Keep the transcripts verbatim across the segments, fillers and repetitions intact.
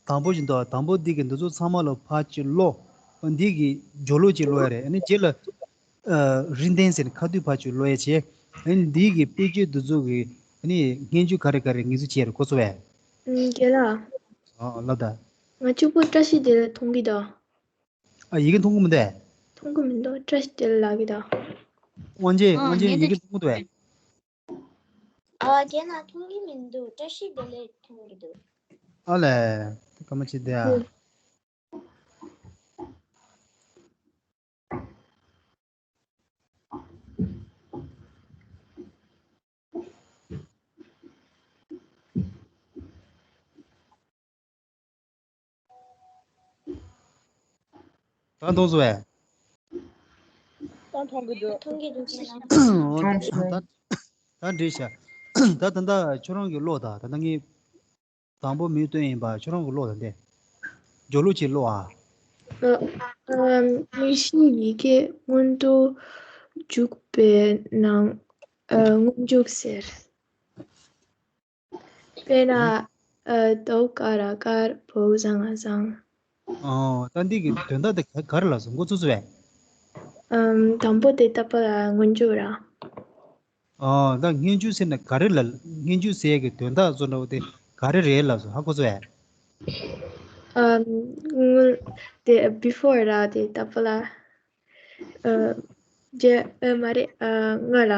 དང་པོ་བཞིན་དུ་དང་པོ་འདི་གི་འདི་ཚོ་ཚང་མ་ལ་ཕར་ཅིག་ཀློག་འདི་གི་སྦྱོར་ཀློག་ཅིག་ཀློག་ཡ་རེད། ཨ་ནི་རྗེས་ལ་ཨ་རིགས་ལྡན་ཟེར་ནས་ཁ་ཐུག་ཕར་ཅིག་ཀློག་ཡ་བྱས། ཨ་ནི་འདི་གི་དཔེ་བརྗོད་འདི་ཚོ་གི་ཨ་ནི་སྙན་བརྒྱུད་ག་རེ་ག་རེ་ངེས་ཚུལ་བྱས་རེད་གོ་ཚོ་བས། ཨུམ། རྒན་ལགས། ཨ་ལབ་ད། ང་གཅིག་པོ་བཀྲ་ཤིས་བདེ་ལེགས་མཐོང་གི་འདུག་ཨ་ཡི་གེ་མཐོང་གི་མི་འདུག་མཐོང་གི་མི་འདུག་བཀྲ་ཤིས་བདེ་ལེགས་ལབ་ཀྱི་འདུག་དབང་ཆེན། ཨ་དབང་ཆེན་ངས་ཡི་དེ་གེ་མཐོང་གི་འདུག་གས། ཨ་རྒན་ལགས་མཐོང་གི་མི་འདུག་བཀྲ་ཤིས་བདེ་ལེགས་མཐོང་གི་འདུག་ཨ་ལས། སྐར་མ་གཅིག་དེ་ཨ། ཨུ། ད་མཐོང་སོང་བས། ད་མཐོང་གི་འདུག་མཐོང་གི་འདུག་ཟེར་ན། ད་ད་འགྲིག་ཤག་ད་ད་ལྟ་ཁྱོད་རང་གིས་ཀློག་ད། ད་ལྟ་ངས་དང་པོ་མིང་བཏོན་ཡིན་པ་ཁྱོད་རང་གིས་ཀློག་ད། དེ་སྦྱོར་ཀློག་ཅིག་ཀློག་ཨ། ཨ་ཨ་མིང་གཞི་ཡི་གེ་སྔོན་དུ་འཇུག་པའི་ནང་ཨ་སྔོན་འཇུག་ཟེར། དཔེར་ན། ཨ་དོ་ཀ་ར་དཀར་བོ་ཟ་ང་བཟང་། ཨོ། ད་འདི་གི་དོན་དག་དེ་ག་ག་རེ་ལབ་སོང་མགོ་ཚོས་སོ་བས། ཨམ། དང་པོ་དེ་ལྟ་བུ་ལ་སྔོན་འཇུག་ར། ཨོ། ད་སྔོན་འཇུག་ཟེར་ན་ག་རེ་ལ་སྔོན་འཇུག་ཟེར་གི་དོན་དག་བཟོ་འདྲ་བོ་དེ་ག་རེ་རེད་ལབ་སོང་ཧ་གོ་སོ་བས། ཨམ། སྔོན་དེ་བྷི་ཕོར་ར་དེ་ལྟ་བུ་ལ། ཨ། རྗེས། ཨ་མ་རེད། ཨ་སྔོན་ལ།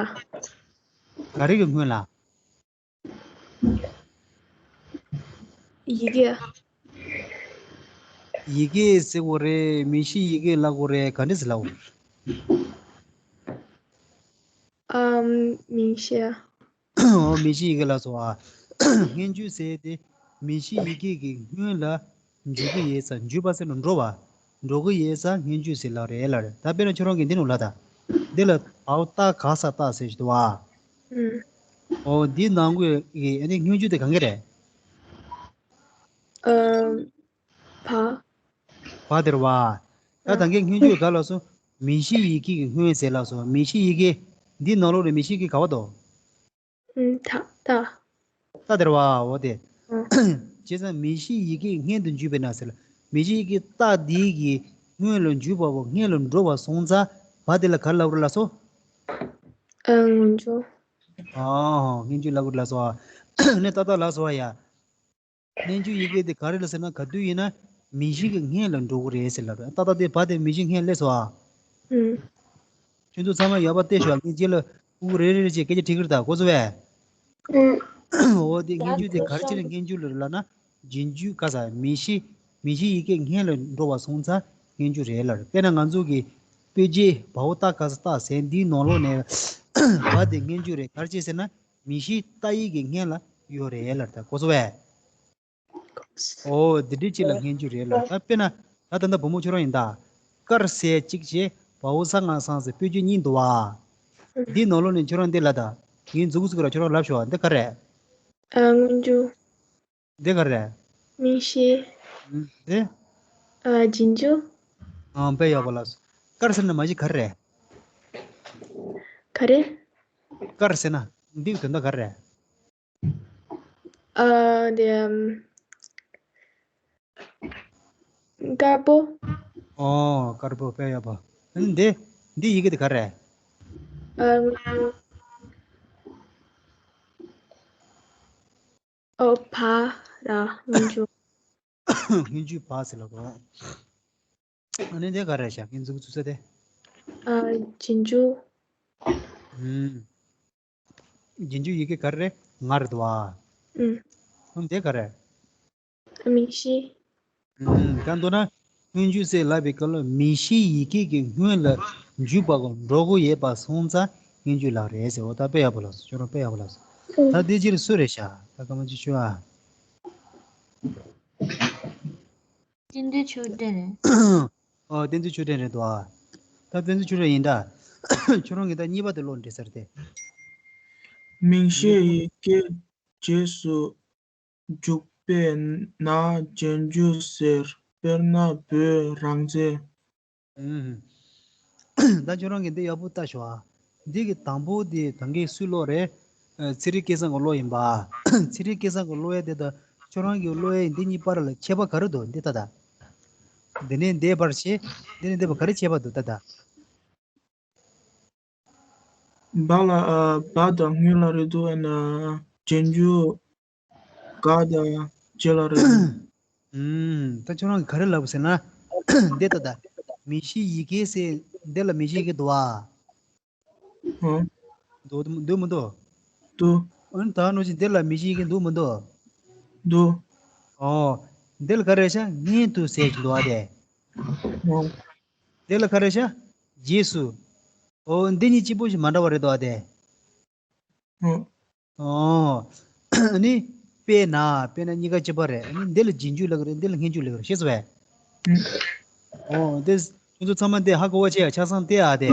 ག་རེ་གི་སྔོན་ལ། ཡི་གེ། ཡི་གེ་ཟེར་དགོས་རེད། མིང་གཞི་ཡི་གེ་ལབ་དགོས་རེད། ག་འདྲ་ཟེར་ལབ་དགོས་རེད། ཨམ། མིང་གཞི། འོ་མིང་གཞི་ཡི་གེ་ལ་སོགས་པ། སྔོན་འཇུག་ཟེར་ཏེ་མིང་གཞི་ཡི་གེ་གི་སྔོན་ལ་འཇུག་གི་ཡོད་ས། འཇུག་པ་ཟེར་ན་འགྲོ་བ། འགྲོ་གི་ཡོད་ས་སྔོན་འཇུག་ཟེར་ལབ་རེད་ལབ་རེད། ད་དཔེར་ན་ཁྱོད་རང་གིས་འདི་ནང་ལ་ད། འདི་ལ་བའོ་ཏ་ག་ས་ཏ་ཟེར་ཞིག་འདུག་བ། ཨུམ། འོ་འདི་ནང་གི་ཨ་ནི་སྔོན་འཇུག་དེ་གང་གི་རེད། ཨ། བ། བ་དེ་རེད་བ། ད་ད་གིན་སྔོན་འཇུག་ག་ལབ་སོང་། མིང་གཞི་ཡི་གེ་གི་སྔོན་ཟེར་ལབ་སོང་། མིང་གཞི་ཡི་གེ་འདི་ནང་ལོགས་ནས་མིང་གཞི་ཡི་གེ་ག་བ་འདུག་ཨུམ། ད་ད། ད་དེ་རེད་བ། འོ་དེ། ཨུམ། བྱས་ཙང་མིང་གཞི་ཡི་གེ་སྔོན་དུ་འཇུག་པས་ན་ཟེར་ལ། མིང་གཞི་ཡི་གེ་ཏ་འདི་གི་སྔོན་ལ་འཇུག་པ་བོ་སྔོན་ལ་འགྲོ་བ་སོང་ཙང་བ་དེ་ལ་ག་རེ་ལབ་རེད་ལབ་སོང་། ཨ། སྔོན་འཇུག་ཨ། སྔོན་འཇུག་ལབ་དགོས་རེད་ལབ་སོང་ཨ། ནས་ཏག་ཏག་ལབ་སོང་ཨ་ཡ། སྔོན་འཇུག་ཡི་གེ་དེ་ག་རེ་ལ་ཟེར་ན་ག་དུས་ཡིན་ན་མིང་གཞི་གི་སྔོན་ལ་འགྲོ་གི་རེད་ཟེར་ལབ་རེད། ཏག་ཏག་དེ་བ་དེ་མིང་གཞི་སྔོན་སླེབས་སོང་ཨ། ཨུམ། ཁྱོད་ཚོ་ཚང་མ་ཡག་པོ་བལྟས་ཤོག་ངས་རྗེས་ལ་ཕྲུ་གུ་རེ་རེ་རེ་བྱས་སྐད་ཆ་དྲི་གི་རེད་ད་གོ་སོང་བས། ཨུམ། འོ་དེ་སྔོན་འཇུག་དེ་ག་རེ་བྱས་ནས་སྔོན་འཇུག་ལ་རེད་ལབ་ན། རྗེས་འཇུག་ག་ས་མིང་གཞི་མིང་གཞི་ཡི་གེ་སྔོན་ལ་འགྲོ་བ་སོང་ཙང་སྔོན་འཇུག་རེད་ལབ་རེད། དཔེར་ན་ང་ཚོ་གི་དཔེ་རྗེས་བའོ་ཏ་ག་ས་ཏ་ཟེར་འདིའི་ནང་ལོགས་ནས་བ་དེ་སྔོན་འཇུག་རེད། ག་རེ་བྱས་ཟེར་ན་མིང་གཞི་ཏ་ཡིག་གི་སྔོན་ལ་ཡོད་རེད་ལབ་རེད་ད་གོ་སོང་བས། ཨོ་འདི་འདྲའི་ཅིག་ལ་སྔོན་འཇུག་རེད་ལ། ད་དཔེར་ན་ད་ད་ལྟ་བུ་མོ་ཁྱོད་རང་ཡིན་ད། དཀར་ཟེར་གཅིག་བྱས་བའོ་ས་ང་སང་ཟེར་དཔེ་བརྗོད་གཉིས་འདུག་བ། འདིའི་ནང་ལོགས་ནས་ཁྱོད་རང་འདི་ལ་ད། ངའི་མཛུབ་གུ་ཚུགས་ར་ཁྱོད་རང་ལབ་ཤོག་འདི་ག་རེད། ཨ་སྔོན་འཇུག་འདི་ག་རེད། མིང་གཞི། འདི། ཨ་རྗེས་འཇུག་ཨང་དཔེ་ཡག་པོ་ལབ་སོང་། དཀར་ཟེར་ན་མ་གཞི་ག་རེད། ག་རེ། དཀར་ཟེར་ན་འདིའི་དོན་དག་ག་རེད། ཨ་དེ་ཨམ། དཀར་པོ། ཨོ་དཀར་པོ་དཔེ་ཡག་པོ། ཨ་ནི་འདི་འདི་ཡི་གེ་དེ་ག་རེད། ཨ་ཨོ་བ་ར་སྔོན་འཇུག་སྔོན་འཇུག་བ་ཟེར་ལ་གོ་ཨ་ནི་དེ་ག་རེ་བྱ། ངའི་མཛུབ་གུ་ཚུགས་ས་དེ། ཨ་རྗེས་འཇུག་ཨུམ། རྗེས་འཇུག་ཡི་གེ་ག་རེ་རེད། ང་རེད་དོ། ཨུམ། ཨུམ་དེ་ག་རེ། མིང་གཞི། ཨུམ། ད་མདོར་ན་སྔོན་འཇུག་ཟེར་ལབ་པའི་སྐབས་ལ་མིང་གཞི་ཡི་གེ་གི་སྔོན་ལ་འཇུག་པ་གོ་འགྲོ་གི་ཡོད་པ་སོང་ཙང་སྔོན་འཇུག་ལབ་རེད་ཟེར། འོ་ད་དཔེ་ཡག་པོ་ལབ་སོང་། ཁྱོད་རང་དཔེ་ཡག་པོ་ལབ་སོང་། ད་དེ་སྤྱིར་སུ་རེད་ཤག་ད་སྐར་མ་གཅིག་ཤོད་ཨ། བསྟན་འཛིན་ཆོས་སྒྲོན་རེད། ཨོ་བསྟན་འཛིན་ཆོས་སྒྲོན་རེད་འདུག་ཨ། ད་བསྟན་འཛིན་ཆོས་སྒྲོན་ཡིན་ད། ཁྱོད་རང་གིས་ད་གཉིས་པ་དེ་ཀློག་འདྲི་ཟེར་ཏེ། མིང་གཞི་ཡི་གེ་རྗེས་སུ་འཇུག་པས་ན་རྗེས་འཇུག་ཟེར། དཔེར་ན་བོད་རང་བཙན། ཨུམ། ད་ཁྱོད་རང་གིས་འདི་ཡག་པོ་ལྟ་ཤོག་ཨ། འདི་གི་དང་པོ་དེ་ད་གིན་སུས་ཀློག་རེད། ཨ་ཚེ་རིང་སྐལ་བཟང་གིས་ཀློག་ཡིན་པ། ཚེ་རིང་སྐལ་བཟང་གིས་ཀློག་ཡ་དེ་ད་ ཁྱོད་རང་གི་བློ་ཡི་འདི་གཉིས་བར་ལ་ཁྱད་པར་ག་རེ་འདུག་འདི་ལྟ་ད། འདི་ནས་འདི་བར་བྱེད། འདི་ནས་འདི་བར་ག་རེ་ཁྱད་པར་འདུག་ལྟ་ད། བ་ལ་ཨ་བ་དང་སྔོན་ལ་རེད་འདུག་ཨ་ན་རྗེས་འཇུག་ག་དང་རྗེས་ལ་རེད་འདུག་ཨུམ། ད་ཁྱོད་རང་གིས་ག་རེ་ལབ་ཟེར་ན། འདི་ལྟ་ད། མིང་གཞི་ཡི་གེ་ཟེར་འདི་ལ་མིང་གཞི་ཡི་གེ་འདུག་བ། ཧོ། འདུག་འདུག་མི་འདུག་འདུག་ཨ་ནི་ད་ནོ་ཅི་འདི་ལ་མིང་གཞི་ཡི་གེ་འདུག་མི་འདུག་འདུག་ཨོ། འདི་ལ་ག་རེ་ཤ་སྔོན་དུ་ཟེར་གྱི་འདུག་ཨ་དེ། ཧོ། འདི་ལ་ག་རེ་ཤ་རྗེས་སུ། ཨོ་འདི་གཉིས་གཅིག་པོ་ཞིག་མ་འདྲ་བ་རེད་འདུག་ཨ་དེ། ཧོ། ཨོ། ཨ་ནི། དཔེར་ན། དཔེར་ན་གཉིས་ཀ་གཅིག་པ་རེད། ཨ་ནི་འདི་ལ་རྗེས་འཇུག་ལབ་ཀྱི་རེད། འདི་ལ་སྔོན་འཇུག་ལབ་ཀྱི་རེད། ཤེས་སོང་བས། ཧུམ། ཨོ་འདི། ཁྱོད་ཚོ་ཚང་མ་འདི་ཧ་གོ་བ་བྱས་ཡ་ཆ་ཚང་སྟེ་ཨ་དེ།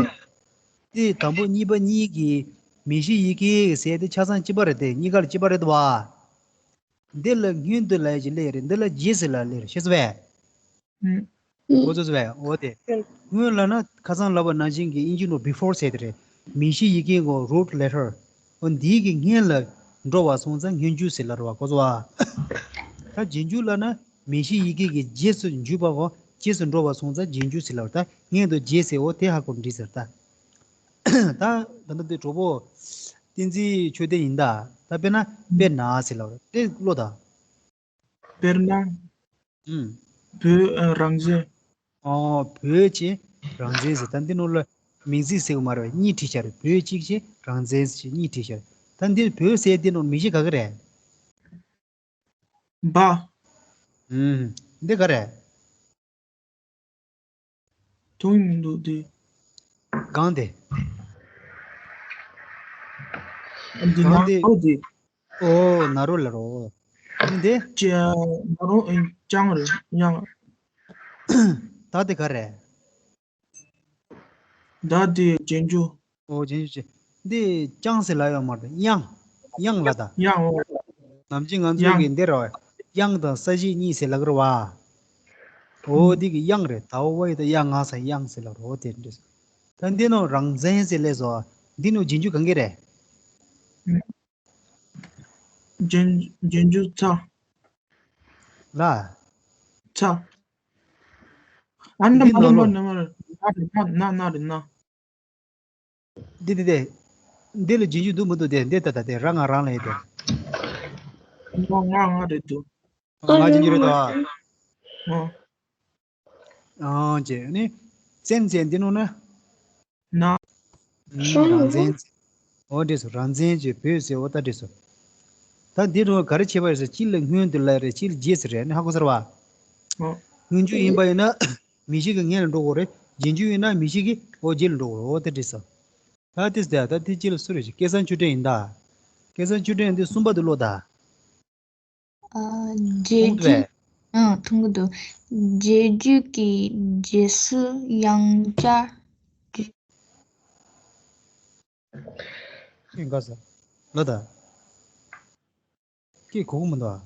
འདི་དང་པོ་གཉིས་པ་གཉིས་ཀྱི་མིང་གཞི་ཡི་གེ་ཟེར་དེ་ཆ་ཚང་གཅིག་པ་རེད་དེ། གཉིས་ཀ་ལ་གཅིག་པ་རེད་དོ་བ། འདི་ལ་སྔོན་དུ་ལབ་ཀྱི་ལབ་རེད། འདི་ལ་རྗེས་སུ་ལབ་ལབ་རེད། ཤེས་སོང་བས། ཧུམ། འོ་ཙོ་ཙོ་བས་འོ་དེ། སྔོན་ལབ་ན་ཁ་སང་ལབ་པ་ནང་བཞིན་གྱི་ཨིན་ཇི་ནང་before ཟེར་དེ་རེད། མིང་གཞི་ཡི་གེ་གོ་root letter། འོ་འདིའི་གི་སྔོན་ལ་འགྲོ་བ་སོང་ཙང་སྔོན་འཇུག་ཟེར་ལབ་རེད་བ་གོ་སོང་བ། ད་རྗེས་འཇུག་ལབ་ན་མིང་གཞི་ཡི་གེ་གི་རྗེས་སུ་འཇུག་པ་གོ་རྗེས་སུ་འགྲོ་བ་སོང་ཙང་རྗེས་འཇུག་ཟེར་ལབ་རེད། ད་སྔོན་དུ་རྗེས་ཟེར་འོ་དེ་ཧ་གོ་འགྲིག་ཟེར་ད། ད་ད་ལྟ་དེ་གྲོགས་པོ། བསྟན་འཛིན་ཆོས་ལྡན་ཡིན་ད། ད་དཔེར་ན་དཔེར་ན་ཟེར་ལབ་རེད། དེ་ཀློག་ད། དཔེར་ན། ཨུམ། བོད་ཨ་རང་བཙན། ཨོ་བོད་ཀྱི་རང་བཙན་ཟེར། ད་འདི་ནང་ལ་མིང་ཚིག་ཟེར་གི་མ་རེད། གཉིས་བྲིས་བཞག་རེད། བོད་གཅིག་བྱས་རང་བཙན་ཟེར་གཉིས་བྲིས་བཞག་རེད། ད་འདིར་བོད་ཟེར་འདི་ནང་མིང་གཞི་ག་གི་རེད། བ། ཨུམ། འདི་ག་རེད། དུང་མི་འདུག་དེ། གང་དེ། འདི་གང་ན་དེ། ཨོ་དེ། ཨོ་ན་རོ་ལ་རོ། འདི་དེ། ཅེ་ན་རོ་ཨེ་ཅང་རེད་དབྱངས། ད་དེ་ག་རེད། ད་དེ་རྗེས་འཇུག་ཨོ་རྗེས་འཇུག་ཅེ། འདི་ཅང་ཟེར་ལབ་ཡོད་མ་རེད། དབྱངས། དབྱངས་ལ་ད། དབྱངས་ཨོ། ནམ་རྒྱུན་ང་ཚོ་གི་དབྱངས། འདི་ར་བ། དབྱངས་དང་ས་གཞི་གཉིས་ཟེར་ལབ་ཀྱི་རེད་བ། ཨོ་ཨུམ། འདི་གི་དབྱངས་རེད། ད་ཨོ་བ་ཡི་ད་དབྱངས་ང་ས་དབྱངས་ཟེར་ལབ་རེད། ཨོ་དེ་འདྲ། ད་འདི་ནང་རང་བཙན་ཟེར་ལས་སོ། འདི་ནང་རྗེས་འཇུག་གང་གི་རེད། ཨུམ། རྗེས་རྗེས་འཇུག་ཚ། ལ། ཚ། ཨ་ན་འདི་མ་ན་ནང་ལོགས། ན་ན་རེད་ན་ན་ན་རེད་ན། འདི་འདི་འདི། འདི་ལ་རྗེས་འཇུག་འདུག་མི་འདུག་དེ་འདི་ལྟ་ད་དེ་ར་ང་རང་ལ་ཡོད་དེ། ང་ང་ང་རེད་འདུག་ང་རྗེས་འཇུག་རེད་དོ། ཨོ། ཨང་ཅེ་ནི། བཙན་བཙན་འདི་ནོ་ན། ན། ཨང་། རང་བཙན། ཨོ་འདྲེས་སོ། རང་བཙན་གྱི་བོད་ཟེར་ཨོ་ད་འདྲེས་སོ། ད་འདི་རུ་ག་རེ་བྱེད་པ་རེད་ཟེར། གཅིག་ལ་སྔོན་དུ་ལ་རེད། གཅིག་ལ་རྗེས་སུ་རེད་ནི་ཧ་གོ་ཚར་བ། ཨོ། སྔོན་འཇུག་ཡིན་པ་ཡིན་ན། མིང་གཞི་གི་སྔོན་ལ་འགྲོ་དགོས་རེད། རྗེས་འཇུག་ཡིན་ན་མིང་གཞི་གི་ཨོ་རྗེས་ལ་འགྲོ་དགོས་རེད། ཨོ་ད་འདྲེས་སོ། ད་དེ་ཟེར་ད་དེ་གཅིག་ལ་སུ་རེད་ཟེར། སྐལ་བཟང་ཆོས་སྒྲོན་ཡིན་ད། སྐལ་བཟང་ཆོས་སྒྲོན་འདི་གསུམ་པ་དུ་ཀློག་ད། ཨ། རྗེས་འཇུག་ཨང་། མཐོང་གི་འདུག་རྗེས་འཇུག་གི་རྗེས་སུ་ཡང་བསྐྱར། ཨེ་འགའ་ས། ལ་ད། སྐད་གོ་གི་མི་འདུག་ཨ།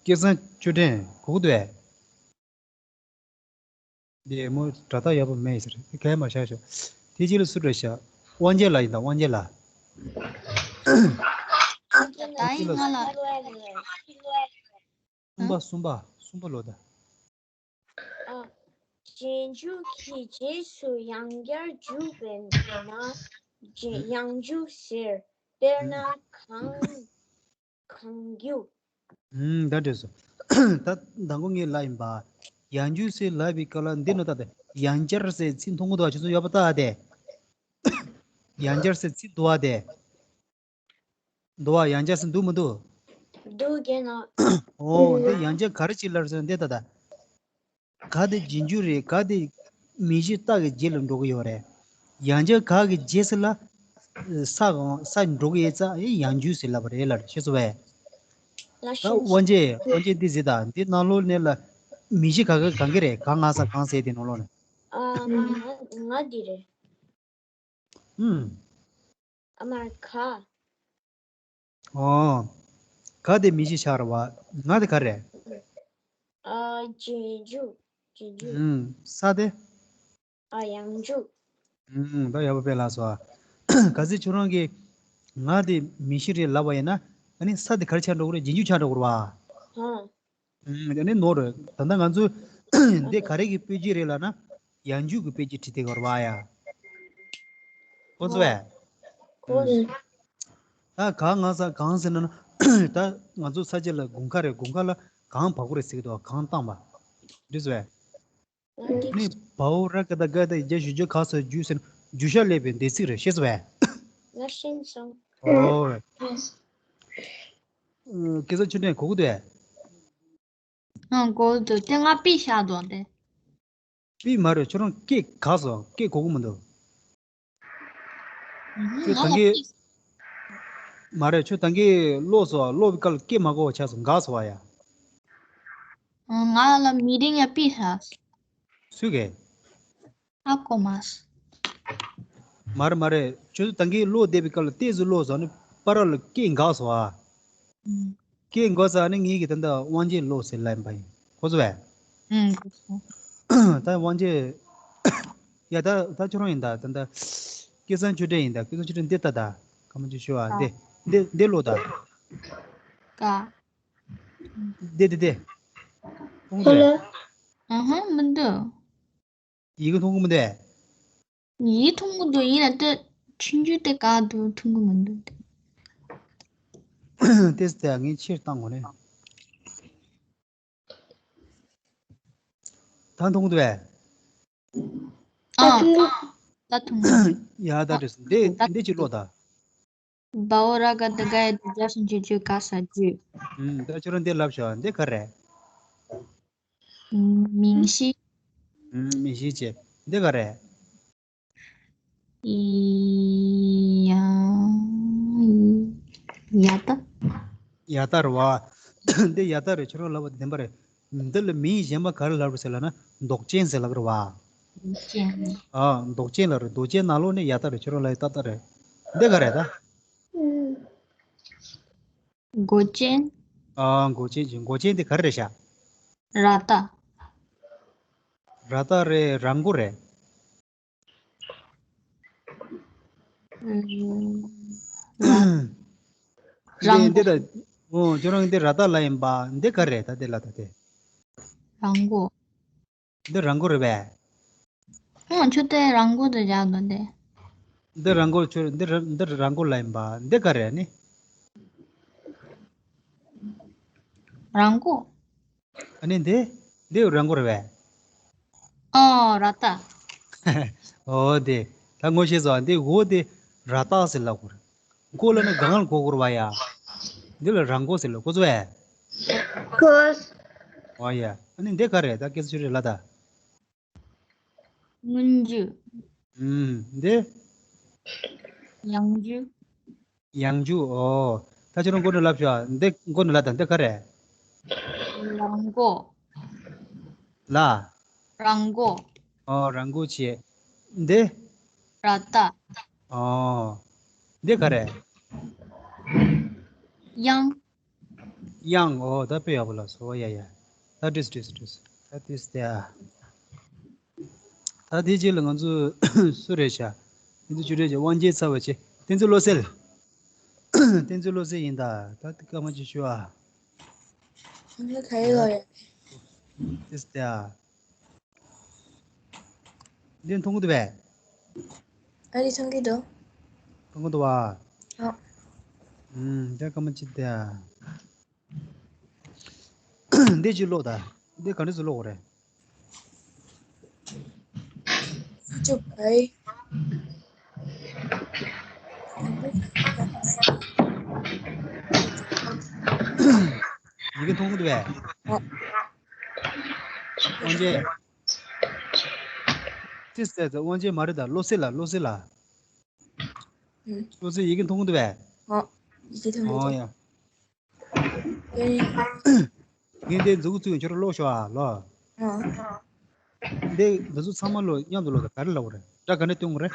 སྐལ་བཟང་ཆོས་སྒྲོན་གོ་གི་འདུག་ཨེ། འདི་མོ་དྲ་ཐག་ཡག་པོ་མེད་ཟེར། དེ་གས་མ་བཞག་ཤོག་དེ་ཅི་ལ་སུ་འགྲོ་ཤག་དབང་རྒྱལ་ལགས་ཡིན་ད། དབང་རྒྱལ་ལགས། ད་ཡིན་ང་ལ། གསུམ་པ་གསུམ་པ་གསུམ་པ་ལོ་ད། ཨ། རྗེས་འཇུག་གི་རྗེས་སུ་ཡང་བསྐྱར་འཇུག་པས་ན། རྗེས་ཡང་འཇུག་ཟེར། དཔེར་ན་གང་། གང་རྒྱུ། ཨུམ། ད་འགྲིག་སོང་། ད་མདང་དགོང་ངས་ལབ་ཡིན་པ། ཡང་འཇུག་ཟེར་ལབ་པའི་སྐབས་ལ་འདི་ནོ་ད་ལྟ་ཡང་བསྐྱར་ཟེར་ཚིག་མཐོང་གི་འདུག་ཨ། ཁྱོད་ཚོ་ཡོད་པ་ལྟ་ཨ་དེ། ཡང་བསྐྱར་ཟེར་ཚིག་འདུག་ཨ་དེ། འདུག་ཨ། ཡང་བསྐྱར་ཟེར་འདུག་མི་འདུག་འདུག་རྒན་ལགས། ཨོ་འདི་ཡང་བསྐྱར་ག་རེ་ཅིག་ལབ་ཟེར་འདི་ད་ལྟ། ག་དེ་རྗེས་འཇུག་རེད། ག་དེ་མིང་གཞི་རྟགས་ཀྱི་རྗེས་ལ་འགྲོ་གི་ཡོད་རེད། ཡང་བསྐྱར་ག་གི་རྗེས་སུ་ལ། ས་གང་ས་འགྲོ་གི་ཡོད་ཙང་ཡང་འཇུག་ཟེར་ལབ་པ་རེད་ལབ་རེད། ཤེས་སོང་བས། ལ་ད་ཤེས་སོང་། དབང་རྒྱལ་དབང་རྒྱལ་འདི་ཟེར་ད། འདི་ནང་ལོགས་ནས་ལ་མིང་གཞི་ག་ག་གང་གི་རེད། ག་ང་ས་གང་ཟེར་དེ་ནང་ལོགས་ནས། ཨ་ང་ང་འདི་རེད། ཨུམ། ཨ་མར་ག་ཨོ། ག་དེ་མིང་གཞི་ཆགས་རེད་བ། ང་དེ་ག་རེད། ཨ་རྗེས་འཇུག་རྗེས་འཇུག་ཨུམ། ས་དེ། ཨ་ཡང་འཇུག་ཨུམ། ད་ཡག་པོ་དཔེ་ལབ་སོང་ཨ། གལ་སྲིད་ཁྱོད་རང་གིས་ ང་དེ་མི་ཤི་རེད་ལབ་པ་ཡིན་ན། ཨ་ནི་ས་དེ་ག་རེ་ཆགས་འགྲོ་གི་རེད། རྗེས་འཇུག་ཆགས་འགྲོ་གི་རེད་བ། ཨ་ནི་ནོར་རེད། ད་ལྟ་ང་ཚོས་འདི་ག་རེ་གི་དཔེ་བརྗོད་རེད་ལབ་ན། ཡང་འཇུག་གི་དཔེ་བརྗོད་བྲིས་བསྡད་ཡོད་རེད་བ་ཡ། ཁོ་ཚོ་བས། ད་གང་ང་ས་གང་ཟེར་ན་ན། ད་ང་ཚོ་ས་ཆ་ལ་དགུན་ཁ་རེད། དགུན་ཁ་ལ་གངས་བབས་ཀྱི་རེད་ཟེར་གི་འདུག་གངས་བཏང་བ། འགྲིག་སོང་བས། ནི་བའོ་ར་ག་ད་ག་ད་རྒྱ་ཞུ་རྒྱུ་ག་ས་རྒྱུ་ཟེར་ན་རྒྱུ་ཤ་ལེབ་པའི་འདས་ཚིག་རེད། ཤེས་སོང་བས། ང་ཤེས་སོང་། ཨོ། ཡེས། སྐལ་བཟང་ཆོས་སྒྲོན་གོ་གི་འདུག་གས། ཨང་། གོ་གི་འདུག་དེ་ང་པི་བཞག་འདུག་དེ། པི་མ་རེད། ཁྱོད་རང་སྐད་འགགས་སོང་། སྐད་གོ་གི་མི་འདུག་ཁྱོད་ད་གིན། མ་རེད། ཁྱོད་ད་གིན་ཀློག་སོང་། ཀློག་པའི་སྐབས་ལ་སྐད་མ་གོ་བ་ཆགས་སོང་། འགགས་སོང་བ་ཡ། ང་ལ་མི་རིང་ཡ་པི་ཧ། སུས་གས། ཨ་ཀོ་མ་སི། མ་རེད་མ་རེད། ཁྱོད་ད་གིན་ཀློག་བསྡད་པའི་སྐབས་ལ་ཏོག་ཙམ་ཀློག་སོང་། ནི་པ་ར་ལ་སྐད་འགགས་སོང་བ། ཨུམ། སྐད་འགགས་ས་ནི་ངེད་ཀྱིས་ད་ལྟ་དབང་རྒྱལ་ཀློག་ཟེར་ལབ་པ་ཡིན། གོ་སོང་བས། ཨུམ། གོ་སོང་། ད་དབང་རྒྱལ། ཡ་ད་ད་ཁྱོད་རང་ཡིན་ད། ད་ད་སྐལ་བཟང་ཆོས་སྒྲོན་ཡིན་ད། སྐལ་བཟང་ཆོས་སྒྲོན་འདི་ལྟ་ད། ཁ་མ་ཆུ་ཤོ་ཨ། ཀ་འདི་འདི་འདི་ཀློག་ད། ཀ་འདི་འདི་འདི། ཁོ་ལ། ཨ་ཧ་མི་འདུག་ཡི་གེ་མཐོང་གི་མི་འདུག་ཡི་མཐོང་གི་འདུག་ཡིན་ན་ད་ཆུང་ཆུང་དེ་ག་འདུག་མཐོང་གི་མི་འདུག་དེ་ལྟས་ཏེ་ངས་ཕྱིར་བཏང་དགོས་ནས། ད་མཐོང་གི་འདུག་བས། ཨ། ད་མཐོང་གི་འདུག་ཡ་ད་འགྲིག་སོང་། འདི་འདི་ཅིག་ཀློག་ད། བའོ་ར་ག་ད་ག་ཡ་ད་རྒྱ་ཞུ་རྒྱུ་རྒྱུ་ག་ས་རྒྱུ། ཨུམ། ད་ཁྱོད་རང་འདི་ལབ་ཤོག་འདི་ག་རེད། མིང་གཞི། ཨུམ། མིང་གཞི་བྱས། འདི་ག་རེད། ཡ། ཡ་ད། ཡ་ད་རེད་བ། འདི་ཡ་ད་རེད། ཁྱོད་རང་ལབ་པ་བདེན་པ་རེད། འདི་ལ་མིང་གཞན་པ་ག་རེ་ལབ་རེད་ཟེར་ལབ་ན་མདོག་ཅན་ཟེར་ལབ་རེད་བ། མདོག་ཅན། ཨ། མདོག་ཅན་ལབ་རེད། མདོག་ཅན་ནང་ལོགས་ནས་ཡ་ད་རེད། ཁྱོད་རང་ལབ་ཡ་ཏག་ཏག་རེད། འདི་ག་རེད་ད། མགོ་ཅན། ཨ། མགོ་ཅན་གྱི། མགོ་ཅན་དེ་ག་རེ་རེད་ཤག་ར་ཏ། ར་ཏ་རེད། ར་མགོ་རེད། ཨུམ། ར། ར་མགོ། འདི་འདི་ད། ཨོ། ཁྱོད་རང་འདི་ར་ཏ་ལ་ཡིན་པ། འདི་ག་རེད་ད། དེ་ལ་ད་དེ། ར་མགོ། འདི་ར་མགོ་རེད་པས། ཨང་། ཁྱོད་དེ་ར་མགོ་དེ་བཞག་འདུག་དེ། འདི་ར་མགོ་ཁྱོད། འདི་ར། འདི་ར་མགོ་ལ་ཡིན་པ། འདི་ག་རེ་ནི། ར་མགོ། ཨ་ནི་འདི། འདི་ར་མགོ་རེད་པས། ཨོ། ར་ཏ། ཨོ་དེ། ད་ངོ་ཤེས་སོང་། འདི་འོ་དེ་ར་ཏ་ཟེར་ལབ་དགོས་རེད། མགོ་ལ་ནི་གང་ལ་གོ་དགོས་རེད་པ་ཡ། འདི་ལ་ར་མགོ་ཟེར་ལབ་གོ་ཚོད་པས། གོ། ཨོ་ཡ། ཨ་ནི་འདི་ག་རེད་ད། སྐད་ཆ་ཆུ་རེད་ལ་ད། སྔོན་འཇུག་ཨུམ། འདི། ཡང་འཇུག་ཡང་འཇུག་ཨོ། ད་ཁྱོད་རང་མགོ་ནས་ལབ་ཤོག་འདི་མགོ་ནས་ལབ་དང་། འདི་ག་རེད། ར་མགོ་ལ། ར་མགོ་ཨོ། ར་མགོ་བྱས། འདི། ར་ཏ། ཨོ། འདི་ག་རེད། དབྱངས། དབྱངས། ཨོ། ད་དཔེ་ཡག་པོ་ལབ་སོང་། ཡ་ཡ། ད་འགྲིག་འགྲིག་འགྲིག་ད་དེ་སྟེ་ཨ། ད་དེ་རྗེས་ལ་ང་ཚོ་སུ་རེད་ཤག་དེ་ཚོ་ཆུ་རེད་ཤག་དབང་རྒྱལ་ཚར་བ་བྱས། དེ་ཚོ་བློ་གསལ། དེ་ཚོ་བློ་གསལ་ཡིན་ད། ད་དེ་སྐར་མ་ཅིག་ཞུ་ཨ། ང་ག་ཡེ་ལོ་ཡ། དེ་སྟེ་ཨ། འདི་མཐོང་གི་འདུག་པས། ཨ་རི་མཐོང་གི་འདུག་མཐོང་གི་འདུག་པ། ཨ། ཨུམ། འདི་སྐར་མ་ཅིག་སྟེ་ཨ། འདི་ཅིག་ཀློག་ད། འདི་ག་འདྲ་ཟེར་ཀློག་དགོས་རེད། ཡི་གེ་མཐོང་གི་འདུག་པས། དབང་རྒྱལ། ཅི་ཟེར་ཟེར། དབང་རྒྱལ་མ་རེད་ད། བློ་གསལ་ལ། བློ་གསལ་ལ། ཨུ། བློ་གསལ་ཡི་གེ་མཐོང་གི་འདུག་པས། ཨོ། ཡི་གེ་མཐོང་གི་འདུག་ཨོ་ཡ། ངས་འདི་མཛུབ་གུ་བཙུགས། ཁྱོད་རང་ཀློག་ཤོག་ཨ། ལོ། ཨ། འདི་འདི་ཚོ་ཚང་མ་ཀློག་མཉམ་དུ་ཀློག་དང་། ག་རེ་ལབ་དགོས་རེད། སྒྲ་ག་འདྲ་སྟོན་དགོས་རེད།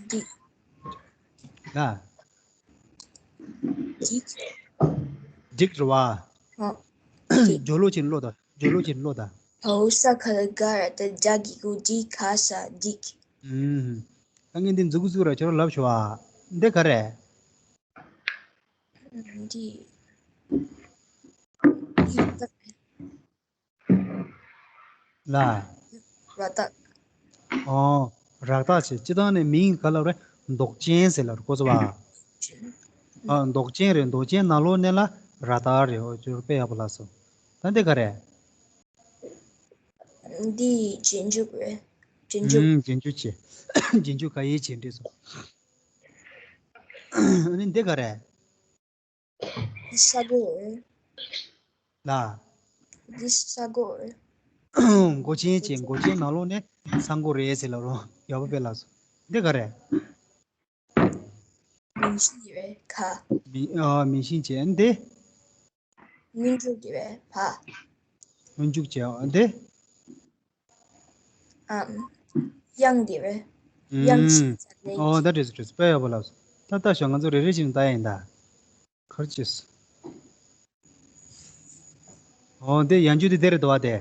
འགྲིག་ལ། འགྲིག་འགྲིག་རེད་པ། ཨ། འགྲིག་སྦྱོར་ཀློག་བྱས་ནས་ཀློག་དང་། སྦྱོར་ཀློག་བྱས་ནས་ཀློག་དང་། བའོ་ས་ག་ལ་ག་ར་ཏ་ཇ་གི་གུ་འགྲིག་ག་ས་འགྲིག་ཨུམ། ད་ངས་འདི་མཛུབ་གུ་བཙུགས་ར་ཁྱོད་རང་ལབ་ཤོག་ཨ། འདི་ག་རེད། འདི། འདི་ར་རྟགས། ལ། ར་རྟགས། ཨོ། ར་རྟགས་བྱས། སྤྱིར་བཏང་ནས་མིང་ག་ལབ་རེད། མདོག་ཅན་ཟེར་ལབ་རེད། གོ་སོང་བ། ཨ། མདོག་ཅན་རེད། མདོག་ཅན་ནང་ལོགས་ནས་ལ་ར་རྟགས་རེད། ཨོ་ཁྱོད་དཔེ་ཡག་པོ་ལབ་སོང་། ད་འདི་ག་རེད། འདི་རྗེས་འཇུག་རེད། རྗེས་འཇུག་ཨུམ། རྗེས་འཇུག་བྱས། རྗེས་འཇུག་ག་ཡེ་བྱས་འགྲིག་སོང་། ཨ་ནི་འདི་ག་རེད། འདི་ས་སྒོ་རེད། ལ། འདི་ས་སྒོ་རེད། མགོ་ཅན་བྱས། མགོ་ཅན་ནང་ལོགས་ནས་ས་སྒོ་རེད་ཟེར་ལབ་རོགས། ཡག་པོ་དཔེ་ལབ་སོང་། འདི་ག་རེད། མིང་གཞི་རེད། ག་མིང་། ཨ། མིང་གཞི་བྱས། འདི། སྔོན་འཇུག་གི་རེད། བ། སྔོན་འཇུག་བྱས། འདི། ཨམ། དབྱངས་འདི་རེད། དབྱངས་ཨུམ། ཤིག་ཟེར་ནས། ཨོ་ད་འགྲིག་སོང་འགྲིག་སོང་། དཔེ་ཡག་པོ་ལབ་སོང་། ད་ལྟ་ཞོག་ང་ཚོ་རེ་རེ་བཞིན་ལྟ་ཡ་ཡིན་ད། ག་རེ་བྱས་སོང་། ཨོ་འདི་ཡང་འཇུག་འདི་འདི་རེད་འདུག་བ་དེ།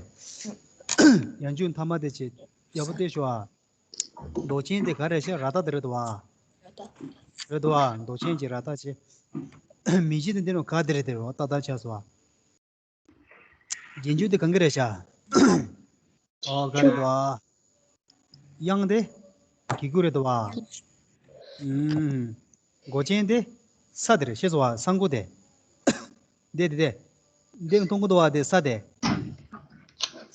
ཡང་འཇུག་མཐའ་མ་དེ་བྱས། ཡག་པོ་བལྟས་ཤོག་ཨ། མདོག་ཅན་དེ་ག་རེ་བྱས། ར་རྟགས་དེ་རེད་འདུག་བ། ར་རྟགས། རེད་འདུག་བ། མདོག་ཅན་གྱི་ར་རྟགས་བྱས། མིང་གཞི་དེ་འདི་ནོ་ག་དེ་རེད་དེ་རོ། ཏག་ཏག་ཆགས་སོང་བ། རྗེས་འཇུག་དེ་གང་གི་རེད་ཤག་ཨོ་ག་རེད་འདུག་བ། དབྱངས་དེ་གི་གུ་རེད་འདུག་བ། ཨུམ། མགོ་ཅན་དེ་ས་དེ་རེད། ཤེས་སོང་བ། ས་མགོ་དེ། དེ་དེ་དེ། འདི་མཐོང་གི་འདུག་བ། དེ་ས་དེ།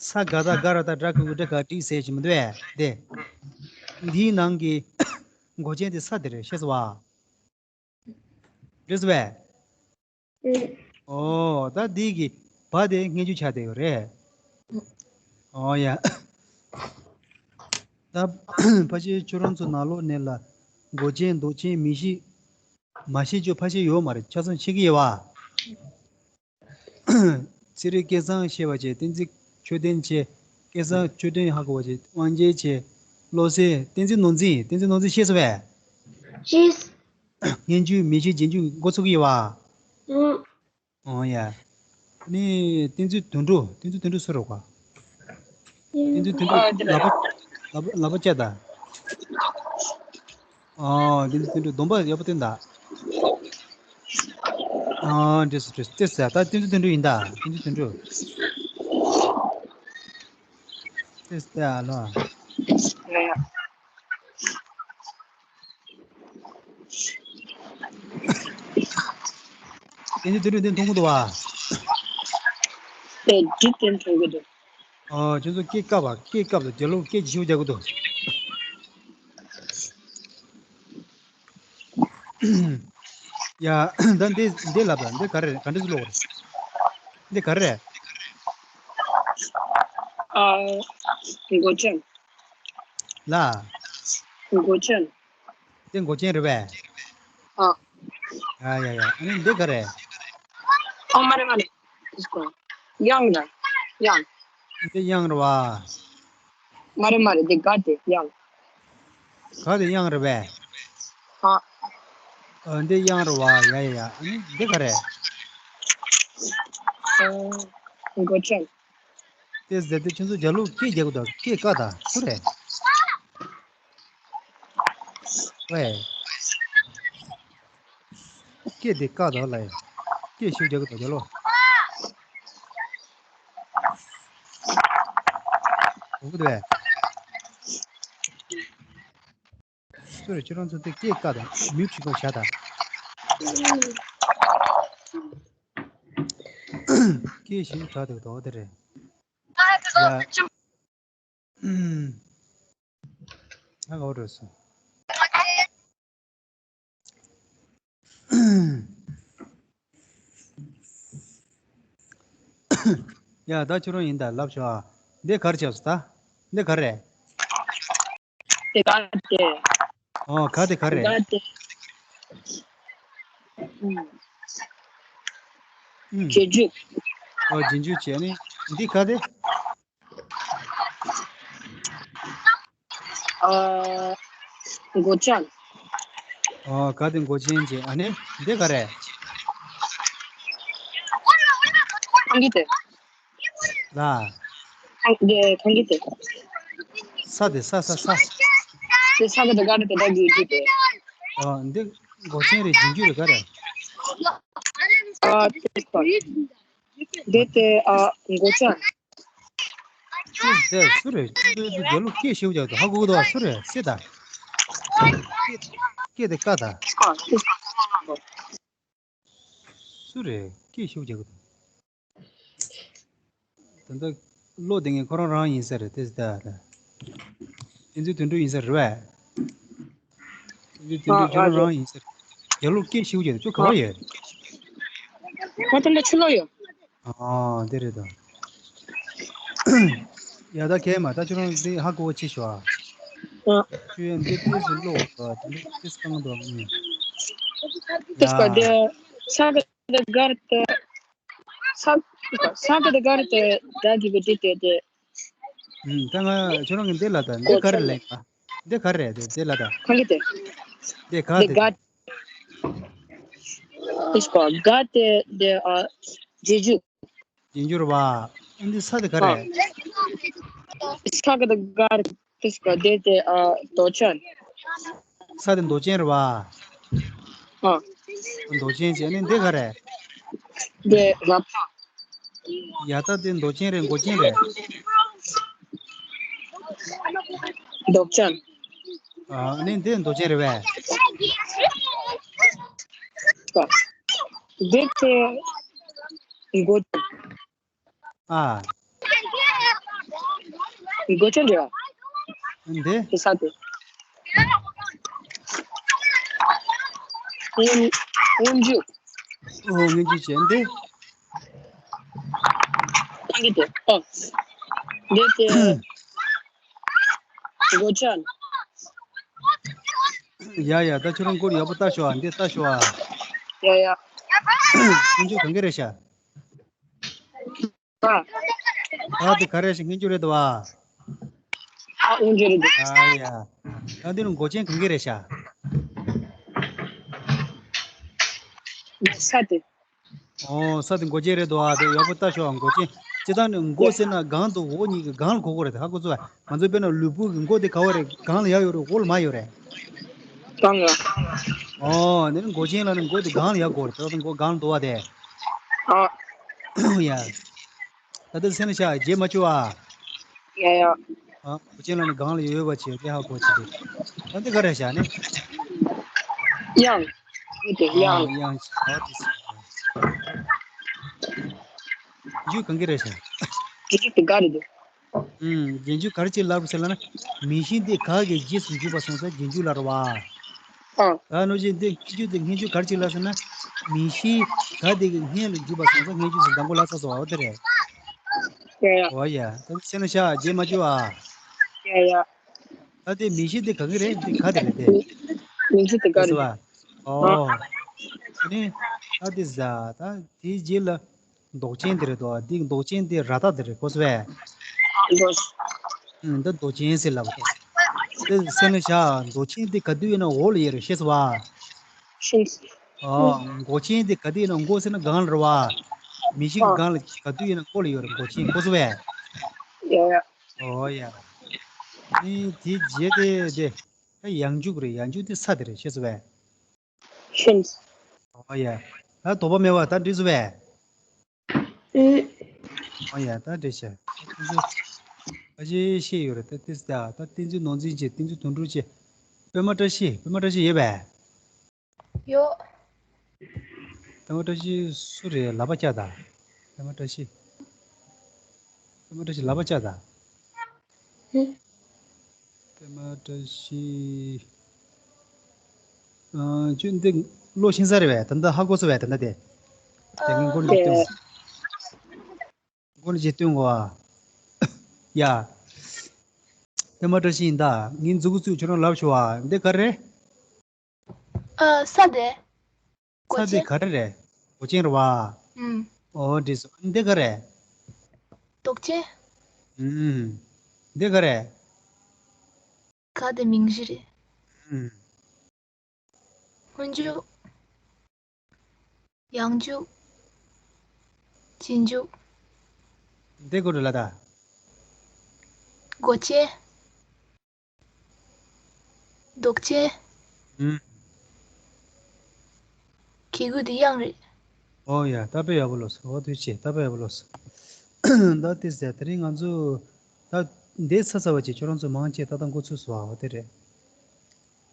ས་ག་ད་ག་ར་ད་གྲ་གི་གུ་ཏྲ་ག་ཏྲི་ཟེར་གྱི་མི་འདུག་བས་དེ། འདིའི་ནང་གི་མགོ་ཅན་དེ་ས་དེ་རེད། ཤེས་སོང་བ། རེད་སོང་བས། ཨོ་ད་འདི་གི་བ་དེ་སྔོན་འཇུག་ཆགས་བསྡད་ཡོད་རེད། ཨོ་ཡ། ད་ཕལ་ཆེར་ཁྱོད་རང་ཚོ་ནང་ལོགས་ནས་ལ་མགོ་ཅན་མདོག་ཅན་མིང་གཞི་མ་ཤེས་རྒྱུ་ཕལ་ཆེར་ཡོད་མ་རེད། ཆ་ཚང་ཤེས་ཀྱི་ཡོད་བ། ཚེ་རིང་སྐལ་བཟང་ཞེས་པ་བྱས། བསྟན་འཛིན་ཆོས་ལྡན་བྱས། སྐལ་བཟང་ཆོས་ལྡན་ཧ་གོ་བ་བྱས། དབང་རྒྱལ་བྱས། བློ་གསལ། བསྟན་འཛིན་ནོར་འཛིན། བསྟན་འཛིན་ནོར་འཛིན་ཤེས་སོང་བས། ཤེས། སྔོན་འཇུག་མིང་གཞི་རྗེས་འཇུག་འགོ་ཚུགས་ཀྱི་ཡོད་བ། ཨུ། ཨོ་ཡ། ནི་བསྟན་འཛིན་དོན་གྲུབ། བསྟན་འཛིན་དོན་གྲུབ་སུ་རེད་གོ། བསྟན་འཛིན་དོན་གྲུབ། ཨ་འདི་ལ་ལག་པ་ལག་པ་ལག་པ་བཅད་ད། ཨོ་བསྟན་འཛིན་དོན་གྲུབ་གདོང་པ་ཡག་པོ་བསྟན་ད། ཨོ་འགྲིག་སོང་འགྲིག་སོང་། ཏེ་ས་ད་བསྟན་འཛིན་དོན་གྲུབ་ཡིན་ད། བསྟན་འཛིན་དོན་གྲུབ། ཏེ་ས་ད་ཨ་ལོ། བསྟན་འཛིན་དོན་གྲུབ་འདི་མཐོང་གི་འདུག་བ། དེ་འགྲིག་དེ་མཐོང་གི་འདུག་ཨོ་ཁྱོད་ཚོ་སྐད་བཀག་པ། སྐད་བཀག་པ་དང་རྒྱབ་ལོགས་སྐད་ཅིག་ཞིག་རྒྱག་གི་འདུག་ཡ། ད་འདི་འདི་ལབ་ད། འདི་ག་རེ་རེད། ག་འདྲ་ཟེར་ཀློག་རེད། འདི་ག་རེ་རེད། ཨ། མགོ་ཅན། ལ། མགོ་ཅན། འདི་མགོ་ཅན་རེད་པས། ཨ། ཡ་ཡ་ཡ། ཨ་ནི་འདི་ག་རེ། ཨ་མ་རེད་མ་རེད། དབྱངས་རེད། དབྱངས། འདི་དབྱངས་རེད་བ། མ་རེད་མ་རེད། འདི་ག་དེ་དབྱངས། ག་དེ་དབྱངས་རེད་པས། ཨ། ཨ་འདི་དབྱངས་རེད་བ། ཡ་ཡ་ཡ། ཨ་ནི་འདི་ག་རེ། ཨ། མགོ་ཅན། དེ་ཟེར་དུས་ཁྱོད་ཚོ་རྒྱབ་ལོགས་སྐད་རྒྱག་གི་འདུག་སྐད་བཀག་ད། སུ་རེད། ཝེ། སྐད་དེ་བཀག་ད་ལ་ཡ། སྐད་ཞིག་རྒྱག་གི་འདུག་རྒྱབ་ལོགས། གོ་གི་འདུག་ཝེ། སུ་རེད། ཁྱོད་རང་ཚོ་དེ་སྐད་བཀག་ད། མིའུ་ཊི་བྱེད་དགོས་བྱ་ད། སྐད་ཞིག་གྲགས་འདུག་དོ་དེ་རེད། ཡ། ཨུམ། ང་ག་བར་འགྲོ་སོང་། ཡ་ད་ཁྱོད་རང་ཡིན་ད་ལབ་ཤོག་ཨ། འདི་ག་རེ་བྱས་སོང་ད། འདི་ག་རེ་རེད། དེ་ག་དེ། ཨོ་ག་དེ་ག་རེ་རེད། ག་དེ། ཨུམ། ཨུམ། རྗེས་འཇུག་ཨོ་རྗེས་འཇུག་བྱས་ནི། འདི་ག་དེ། ཨ། མགོ་ཅན། ཨོ་ག་དེ་མགོ་ཅན་བྱས། ཨ་ནི་འདི་ག་རེ། ཁང་གི་དེ། ལ། ཁང་གི་ཁང་གི་དེ། ས་དེ་ས་ས་ས། དེ་ས་ག་ད་ག་རེ་དེ་ད་གི་གི་དེ། ཨ་འདི་མགོ་ཅན་རེད། རྗེས་འཇུག་རེད་ག་རེད། ཨ་དེ་ཁོ། དེ་དེ་ཨ་མགོ་ཅན། ཅི་དེ་སུ་རེད། ཅི་དེ་དེ་རྒྱལ་ལོ་སྐད་ཤེའུ་རྒྱག་ཏུ་ཧ་གོ་གི་འདུག་སུ་རེད་སེ་ད། སྐད་དེ་ཀ་ད། སུ་རེད་སྐད་ཤེའུ་རྒྱག་གི་འདུག་ད་ལྟ་བློ་བདེ་ངེས་ཁོ་རང་རང་ཡིན་ས་རེད་དེ་ད་ད། དེ་ཚོའི་དོན་གྲུབ་ཡིན་ས་རེད་བས། དེ་ཚོའི་དོན་གྲུབ་ཁྱོད་རང་རང་ཡིན་ས་རེད། རྒྱ་ལོ་སྐད་ཤེའུ་རྒྱག་ཁྱོད་ག་བ་ཡོད། ང་ད་ལྟ་ཕྱི་ལོགས་ཡོད། ཨ་དེ་རེད་ད། ཡ་ད་གས་མ་ད་ཁྱོད་རང་འདི་ཧ་གོ་བ་ཆེ་ཤོག་ཨ། ཨ་ཁྱོད་ཡང་འདི་ཏོག་ཙམ་ཀློག་དང་དེ་འདྲ་ཏོག་ཙམ་གང་འདུག་ཨ། ཏོག་ཙམ་དེ་ས་ག་ད་ག་རེ་དེ། ས་ས་ག་ད་ག་རེ་དེ་ད་གི་བི་ཏི་དེ་དེ། ཨུམ་ད་ང་ཁྱོད་རང་གི་འདི་ལ་ད་འདི་ག་རེ་ལེན་པ། འདི་ག་རེ་རེད་འདི་ལ་ད། གང་གི་དེ། འདི་ག་དེ། ག་ཏིས་གོ་ག་དེ་དེ་ཨ་རྗེས་འཇུག་རྗེས་འཇུག་རེད་བ། ཨ་འདི་ས་དེ་ག་རེད། ས་ག་ད་ག་རེ་ཏིས་གོ་དེ་དེ་ཨ་མདོག་ཅན། ས་དེ་མདོག་ཅན་རེད་བ། ཨ་མདོག་ཅན་བྱས་ནས་འདི་ག་རེད། དེ་ར་ཕ། ཡ་ད་དེ་མདོག་ཅན་རེད་མགོ་ཅན་རེད། མདོག་ཅན། ཨ་ནི་འདི་མདོག་ཅན་རེད་བས། འདི་དེ་མགོ་ཅན། ཨ། མགོ་ཅན་རེད་བ། འདི། དེ་ས་དེ། སྔོན་སྔོན་འཇུག་ཨོ་སྔོན་འཇུག་བྱས་འདི། ད་གི་དེ། ཨོ། འདི་དེ། མགོ་ཅན། ཡ་ཡ་ད་ཁྱོད་རང་སྐོར་ཡག་པོ་ལྟ་ཤོག་ཨ། འདི་ལྟ་ཤོག་ཨ། ཡ་ཡ། སྔོན་འཇུག་གང་གི་རེད་ཤག་ཨ། ད་དེ་ག་རེ་ཞིག་སྔོན་འཇུག་རེད་དོ་བ། ཨ་སྔོན་འཇུག་རེད་དོ། ཨ་ཡ། ད་འདི་ནི་མགོ་ཅན་གང་གི་རེད་ཤག་ས་དེ། ཨོ་ས་དེ་མགོ་ཅན་རེད་དོ་བ། དེ་ཡག་པོ་ལྟ་ཤོག་མགོ་ཅན། སྤྱིར་བཏང་ནི་མགོ་ཟེར་ན་སྒང་དང་འོག་གཉིས་ཀྱི་སྒང་ལ་གོ་གི་རེད། དེ་ཧ་གོ་ཚུལ་བ། ང་ཚོ་དཔེར་ན་ལུས་པོ་གི་མགོ་དེ་ག་བ་རེད། སྒང་ལ་ཡར་ཡོད་རེད་འོག་ལ་མར་ཡོད་རེད། སྒང་ལ། ཨོ་འདི་ནི་མགོ་ཅན་ལ་ནི་མགོ་དེ་སྒང་ལ་ཡར་གོ་རེད། དེ་ད་མགོ་སྒང་ལ་འདུག་བ་དེ། ཨ། ཡ། ད་ལྟ་སེམས་ལ་བཞག་རྗེས་མ་བཅུག་ཨ། ཡ་ཡ། ཨ་མགོ་ཅན་ལ་ནི་སྒང་ལ་ཡོད་པ་བྱས་དེ་ཧ་གོ་བྱེད་དེ། ད་འདི་ག་རེ་བཞག་ནི། དབྱངས། འདི་དེ་ཨ་དབྱངས། དབྱངས་ཨ་དེ་སེ། རྗེས་འཇུག་གང་གི་རེད་བཞག་རྗེས་འཇུག་དེ་ག་རེད་དེ། ཨུམ། རྗེས་འཇུག་ག་རེ་བྱེད་ལབ་ཟེར་ལབ་ན། མིང་གཞི་འདི་ག་གི་རྗེས་སུ་འཇུག་པ་སོང་ཙང་རྗེས་འཇུག་ལབ་རེད་བ། ཨ། ད་ནོ་ཅིག་འདི་སྔོན་འཇུག་འདི་སྔོན་འཇུག་ག་རེ་བྱེད་ལབ་ཟེར་ན། མིང་གཞི་ག་དེ་གི་སྔོན་ལ་འཇུག་པ་སོང་ཙང་སྔོན་འཇུག་ཟེར་དང་པོ་ལབ་ཚར་སོང་བ་དེ་རེད། ཡ་ཡ། འོ་ཡ། ད་སེམས་ལ་བཞག་རྗེས་མ་བཅུག་ཨ། ཡ་ཡ། ད་དེ་མིང་གཞི་འདི་ག་གི་རེད། འདི་ག་དེ་རེད་དེ། མིང་གཞི་འདི་ག་རེད། ཨོ། ཨ་ནི། ད་དེ་ཟ་ད་དེའི་རྗེས་ལ། མདོག་ཅན་དེ་རེད་དོ། འདི་མདོག་ཅན་དེ་ར་ད་དེ་རེད་གོ་སོང་བས། ཨ་འདི་མདོག་ཅན་ཟེར་ལབ་དོ། དེ་སེམས་ལ་བཞག་མདོག་ཅན་དེ་ག་དུས་ཡིན་ན་འོག་ལ་ཡོད་རེད་ཤེས་སོང་བ། ཤེས། ཨོ་མགོ་ཅན་དེ་ག་དུས་ཡིན་ན་མགོ་ཟེར་ན་སྒང་ལ་རེད་བ། མིང་གཞི་གི་ཨ་སྒང་ལ་ག་དུས་ཡིན་ན་འོག་ལ་ཡོད་རེད་མགོ་ཅན་གོ་སོང་བས། ཡ་ཡ། ཨོ་ཡ། ཨེ་དེ་རྗེས་དེ་དེ། ད་ཡང་འཇུག་རེད། ཡང་འཇུག་དེ་ས་དེ་རེད་ཤེས་སོང་བས། ཤིན། ཨོ་ཡ། ད་དོགས་པ་མེད་པ་ད་འགྲིག་སོང་བས། ཨེ། ཨོ་ཡ་ད་འགྲིག་ཤག་ད་ཚོ། ཨ་ཅེ་ཤེས་ཡོད་རེད་ད་དེ་ད་ད་བསྟན་འཛིན་ནོར་འཛིན་བྱས་བསྟན་འཛིན་དོན་གྲུབ་བྱས། པད་མ་བཀྲ་ཤིས། པད་མ་བཀྲ་ཤིས་ཡོད་པས། ཡོད། པད་མ་བཀྲ་ཤིས་སུ་རེད། ལག་པ་བཀྱག་དང་། པད་མ་བཀྲ་ཤིས། པད་མ་བཀྲ་ཤིས་ལག་པ་བཀྱག་དང་། ཨེ། པད་མ་བཀྲ་ཤིས། ཨ་ཁྱོད་འདི་བློ་ཤིན་ས་རེད་པས། ད་ལྟ་ཧ་གོ་སོང་བས་ད་ལྟ་དེ། དེ་ངས་མགོ་ནས་ཅིག་སྟོན། མགོ་ནས་ཅིག་སྟོན་གོ་ཨ། ཡ། པད་མ་བཀྲ་ཤིས་ཡིན་ད། ངས་མཛུབ་གུ་བཙུགས་ཁྱོད་རང་ལབ་ཤོག་ཨ། འདི་ག་རེད། ཨ་ས་དེ། མགོ་ས་དེ་ཅན། ག་རེ་རེད། མགོ་ཅན་རེད་བ། ཨུམ། ཨོ་འགྲིག་སོང་། འདི་ག་རེད། མདོག་ཅན། ཨུམ། འདི་ག་རེད། ག་དེ་མིང་གཞི་རེད། ཨུམ། སྔོན་འཇུག་ཡང་འཇུག་རྗེས་འཇུག་འདི་ག་རེ་ལ་ད། མགོ་ཅན། རྡོ་གཅན། ཨུམ། གི་གུ་དེ་གཡང་རེད། ཨོ་ཡ། ད་དཔེ་ཡག་པོ་ལོས། ཨོ་ཐུགས་རྗེ་ཆེ། ད་དཔེ་ཡག་པོ་ལོས། ད་དེ་ཟེར། དེ་རིང་ང་ཚོ་ད་འདས་ཚར་ཚར་བ་ཅིག་ཁྱོད་རང་ཚོ་མང་ཆེ་ད་ལྟ་འགོ་ཚུགས་སོང་ཨ། འོ་དེ་རེད།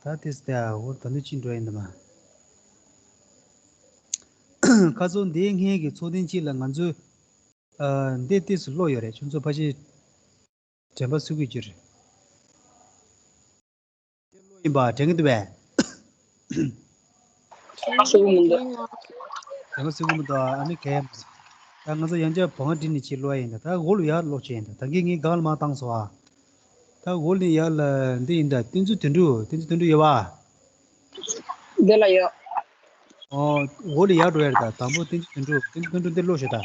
ད་དེ་ཟེར། འོ་ད་འདི་ཅི་འགྲོ་ཡིན་འདི་མ། ཁ་སང་འདིའི་སྔོན་གྱི་ཚོགས་ཐེངས་གཅིག་ལ་ང་ཚོས་ཨ་འདི་ཏོག་ཙམ་ཀློག་ཡོད་རེད། ཁྱོད་ཚོ་ཕལ་ཆེར་དྲན་པ་གསོས་ཀྱི་ཡོད་རེད། ཡིན་པ་དྲན་གྱི་འདུག་པས། དྲན་པ་གསོས་ཀྱི་མི་འདུག་དྲན་པ་གསོས་ཀྱི་མི་འདུག་ཨ་ནི་གལ་མ་སོང་། ད་ང་ཚོ་ཡང་བསྐྱར་བང་བསྒྲིགས་ནས་ཅིག་ཀློག་ཡ་ཡིན་ད། ད་འོག་ལ་ཡར་ཀློག་བྱས་ཡིན་ད། ད་གིན་ངས་སྒང་ལ་མར་བཏང་སོང་ཨ། ད་འོག་ལ་ཡར་ལ་འདི་ཡིན་ད། བསྟན་འཛིན་དོན་གྲུབ། བསྟན་འཛིན་དོན་གྲུབ་ཡོད་པ། འདི་ལ་ཡོད། ཨོ། འོག་ལ་ཡར་འགྲོ་ཡ་རེད་ད། དང་པོ་བསྟན་འཛིན་དོན་གྲུབ། བསྟན་འཛིན་དོན་གྲུབ་འདི་ཀློག་ཤོག་ད།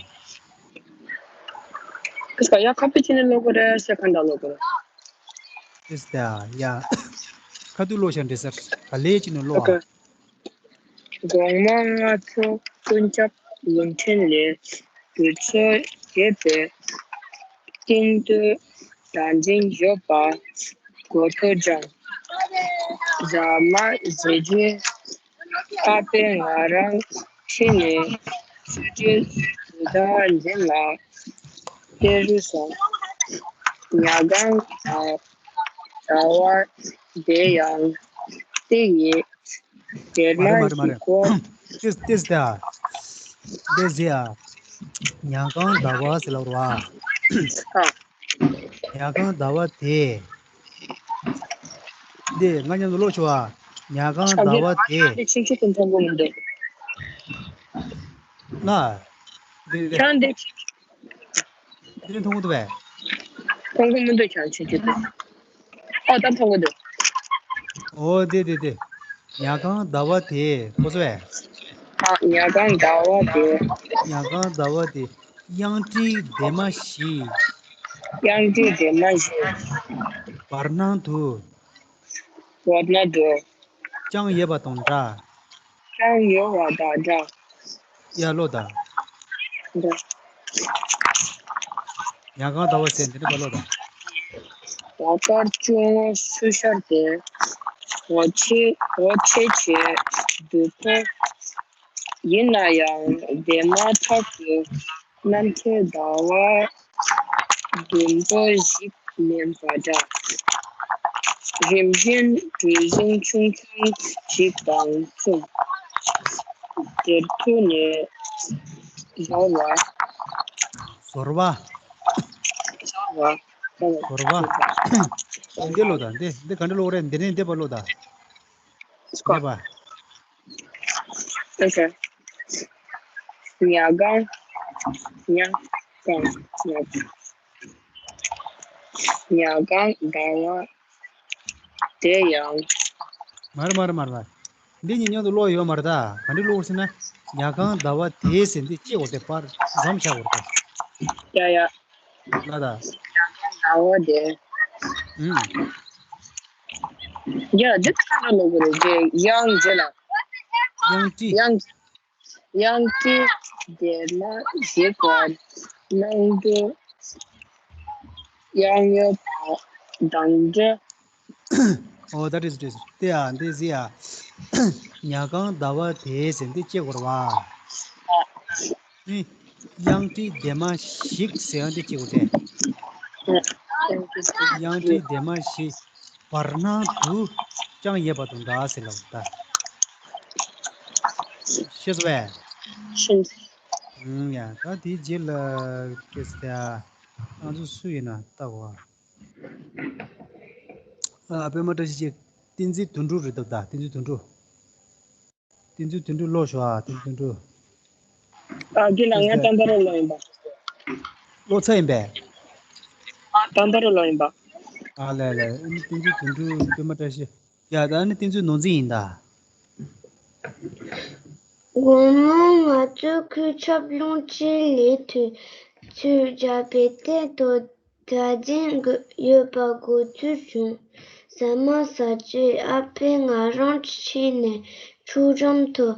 ཁ་ཡ་ཁ་པི་ཅི་ནས་ཀློག་གི་རེད། ཤ་ཁ་འདྲ་ཀློག་གི་རེད། ཨིས་ད་ཡ། ཁ་ཐུག་ཀློག་ཤག་འདྲི་སར་ག་ལེ་ཅི་ནས་ཀློག་ཨ། དགོང་མོ་ང་ཚོ་ཀུན་ཁྱབ་ལུང་ཕྲན་ལས་དུས་ཚོད་བརྒྱད་པའི་སྟེང་དུ་སྒྲ་འཛིན་ཡོད་པ་གོ་ཐོས་ཀྱང་། ཟ་མ་ཟས་རྗེས་ཨ་ཕས་ང་རང་ཁྲིད་ནས་ཆུ་ཚོད་དྲུག་དང་འཛིན་ལ་སྟེར་རུ་སོང་། ཉལ་ཁང་དང་ཟླ་བ་དེ་ཡང་དེ་ཡི་སྡེར་མ་མ་རེད་མ་རེད་མ་ཞིག་གོ། རེད། ཏིས་ཏིས་ཏ། ཏིས་ཟེར་ཨ། ཉལ་ཁང་ཟླ་བ་ཟེར་ལབ་རོ་ཨ། ཨ། ཉལ་ཁང་ཟླ་བ་དེ། འདི་ང་མཉམ་དུ་ཀློག་ཆོག་ཨ། ཉལ་ཁང་ཟླ་བ་དེ། འདི་ཆུང་ཆུང་དུ་མཐོང་གི་མི་འདུག་ལ། འདི་འདི། ཁྱོད་འདི། འདི་མཐོང་གི་འདུག་པས། མཐོང་གི་མི་འདུག་ཁྱོད་ཆུང་ཆུང་དུ། ཨོ་ད་མཐོང་གི་འདུག་ཨོ་འདི་འདི་འདི། ཉལ་ཁང་ཟླ་བ་དེ་གོ་སོང་བས། ཨ་ཉལ་ཁང་ཟླ་བ་དེ། ཉལ་ཁང་ཟླ་བ་དེ། གཡང་ཏྲི་ལྡེབ་མ་བཞི། གཡང་ཏྲི་ལྡེབ་མ་བཞི། བར་སྣང་དུ། བར་སྣང་དུ། དཔྱངས་ཡོད་པ་དང་འདྲ། དཔྱངས་ཡོད་པ་དང་འདྲ། ཡ་ཀློག་དང་། འདྲ། ཉལ་ཁང་ཟླ་བ་ཟེར་འདི་འདྲ་པ་ཀློག་དང་། ད་ལྟར་ཅུང་སུ་ཤར་ཏེ། འོ་ཆེ་འོ་ཆེ་ཆེ་སྡུག་པོ། ཡིན་ན་ཡང་བདེ་མ་ཐག་ཏུ་གནམ་གཤིས་ཟླ་བ་དུམ་བུ་ཞིག་མིན་པ་འདྲ། རིམ་བཞིན་གྲུ་གཟིངས་ཆུང་ཆུང་ཞིག་དང་མཚུངས། དེར་ཐུག་ནས་ཟོར་བ། ཟོར་བ། ཟོར་བ། ཟོར་བ། འདི་ཀློག་དང་། འདི་འདི་ག་འདྲ་ཀློག་རེད། འདི་ནས་འདི་པ་ཀློག་དང་། འདི་པ། ཨོ་ཁེ། ཉལ་ཁང་། ཉལ་ཁང་། ཉལ་ཁང་། ཉལ་ཁང་ཟླ་བ་དེ་ཡང་། མ་རེད་མ་རེད་མ་རེད་མ་རེད། འདི་གཉིས་མཉམ་དུ་ཀློག་ཡོད་མ་རེད་ད། ག་འདྲ་ཀློག་ཟེར་ན། ཉལ་ཁང་ཟླ་བ་དེ་ཟེར་འདི་གཅིག་འོ་དེ་པར་མཚམས་བཞག་དགོས་རེད་ད། ཡ་ཡ། ལ་ད། ཟླ་བ་དེ། ཨུམ། ཡ་འདི་ག་འདྲ་ཀློག་དགོས་རེད། དེ་གཡང་རྗེས་ལ། གཡང་ཏྲི། གཡང་། གཡང་ཏྲི་ལྡེབ་མ་ཞིག་གི་ནང་དུ་གཡང་ཡོད་པ་དང་འདྲ། ཨོ་ད་འགྲིག་སོང་འགྲིག་སོང་། དེ་ཡ་འདི་ཟེར་ཡ། ཉལ་ཁང་ཟླ་བ་དེ་ཟེར་འདི་གཅིག་དགོས་རེད་པ། ཨ། ནི། གཡང་ཏྲི་ལྡེབ་མ་ཞིག་ཟེར་ཡང་འདི་གཅིག་དགོས་ཏེ། ཨ། གཡང་ཏྲི་ལྡེབ་མ་ཞིག་བར་སྣང་དུ་དཔྱངས་ཡོད་པ་དང་འདྲ་ཟེར་ལབ་ད། ཤེས་སོང་བས། ཤེས། ཨུམ། ཡ་ད་དེའི་རྗེས་ལ་ཀེ་སི་ཡ། ང་ཚོ་སུ་ཡིན་ན་ལྟ་གོ་ཨ། ཨ་པད་མ་བཀྲ་ཤིས་ཀྱི། བསྟན་འཛིན་དོན་གྲུབ་རེད་འདུག་ད་བསྟན་འཛིན་དོན་གྲུབ། བསྟན་འཛིན་དོན་གྲུབ་ཀློག་ཤོག་ཨ། བསྟན་འཛིན་དོན་གྲུབ། ཨ་རྒན་ལགས། ང་ཏན་ཏན་རེ་ལོ་ཡིན་པ། ཀློག་ཚར་ཡིན་པས། ཨ་ཏན་ཏན་རེ་ལོ་ཡིན་པ། ཨ་ལས་ལས། ཨ་ནི་བསྟན་འཛིན་དོན་གྲུབ་པད་མ་བཀྲ་ཤིས། ཡ་ད་ནི་བསྟན་འཛིན་ནོར་འཛིན་ཡིན་ད། དགོང་མོ་ང་ཚོ་ཁོའི་ཆབ་ལུང་ཅན་ལས་དུས་ཚོད་བརྒྱད་པའི་སྟེང་དུ་སྒྲ་འཛིན་ཡོད་པ་གོ་ཚུལ་བྱུང་། ཟ་མ་ཟ་རྗེས་ཨ་ཕས་ང་རང་ཁྲིད་ནས་ཆུ་འགྲམ་དུ་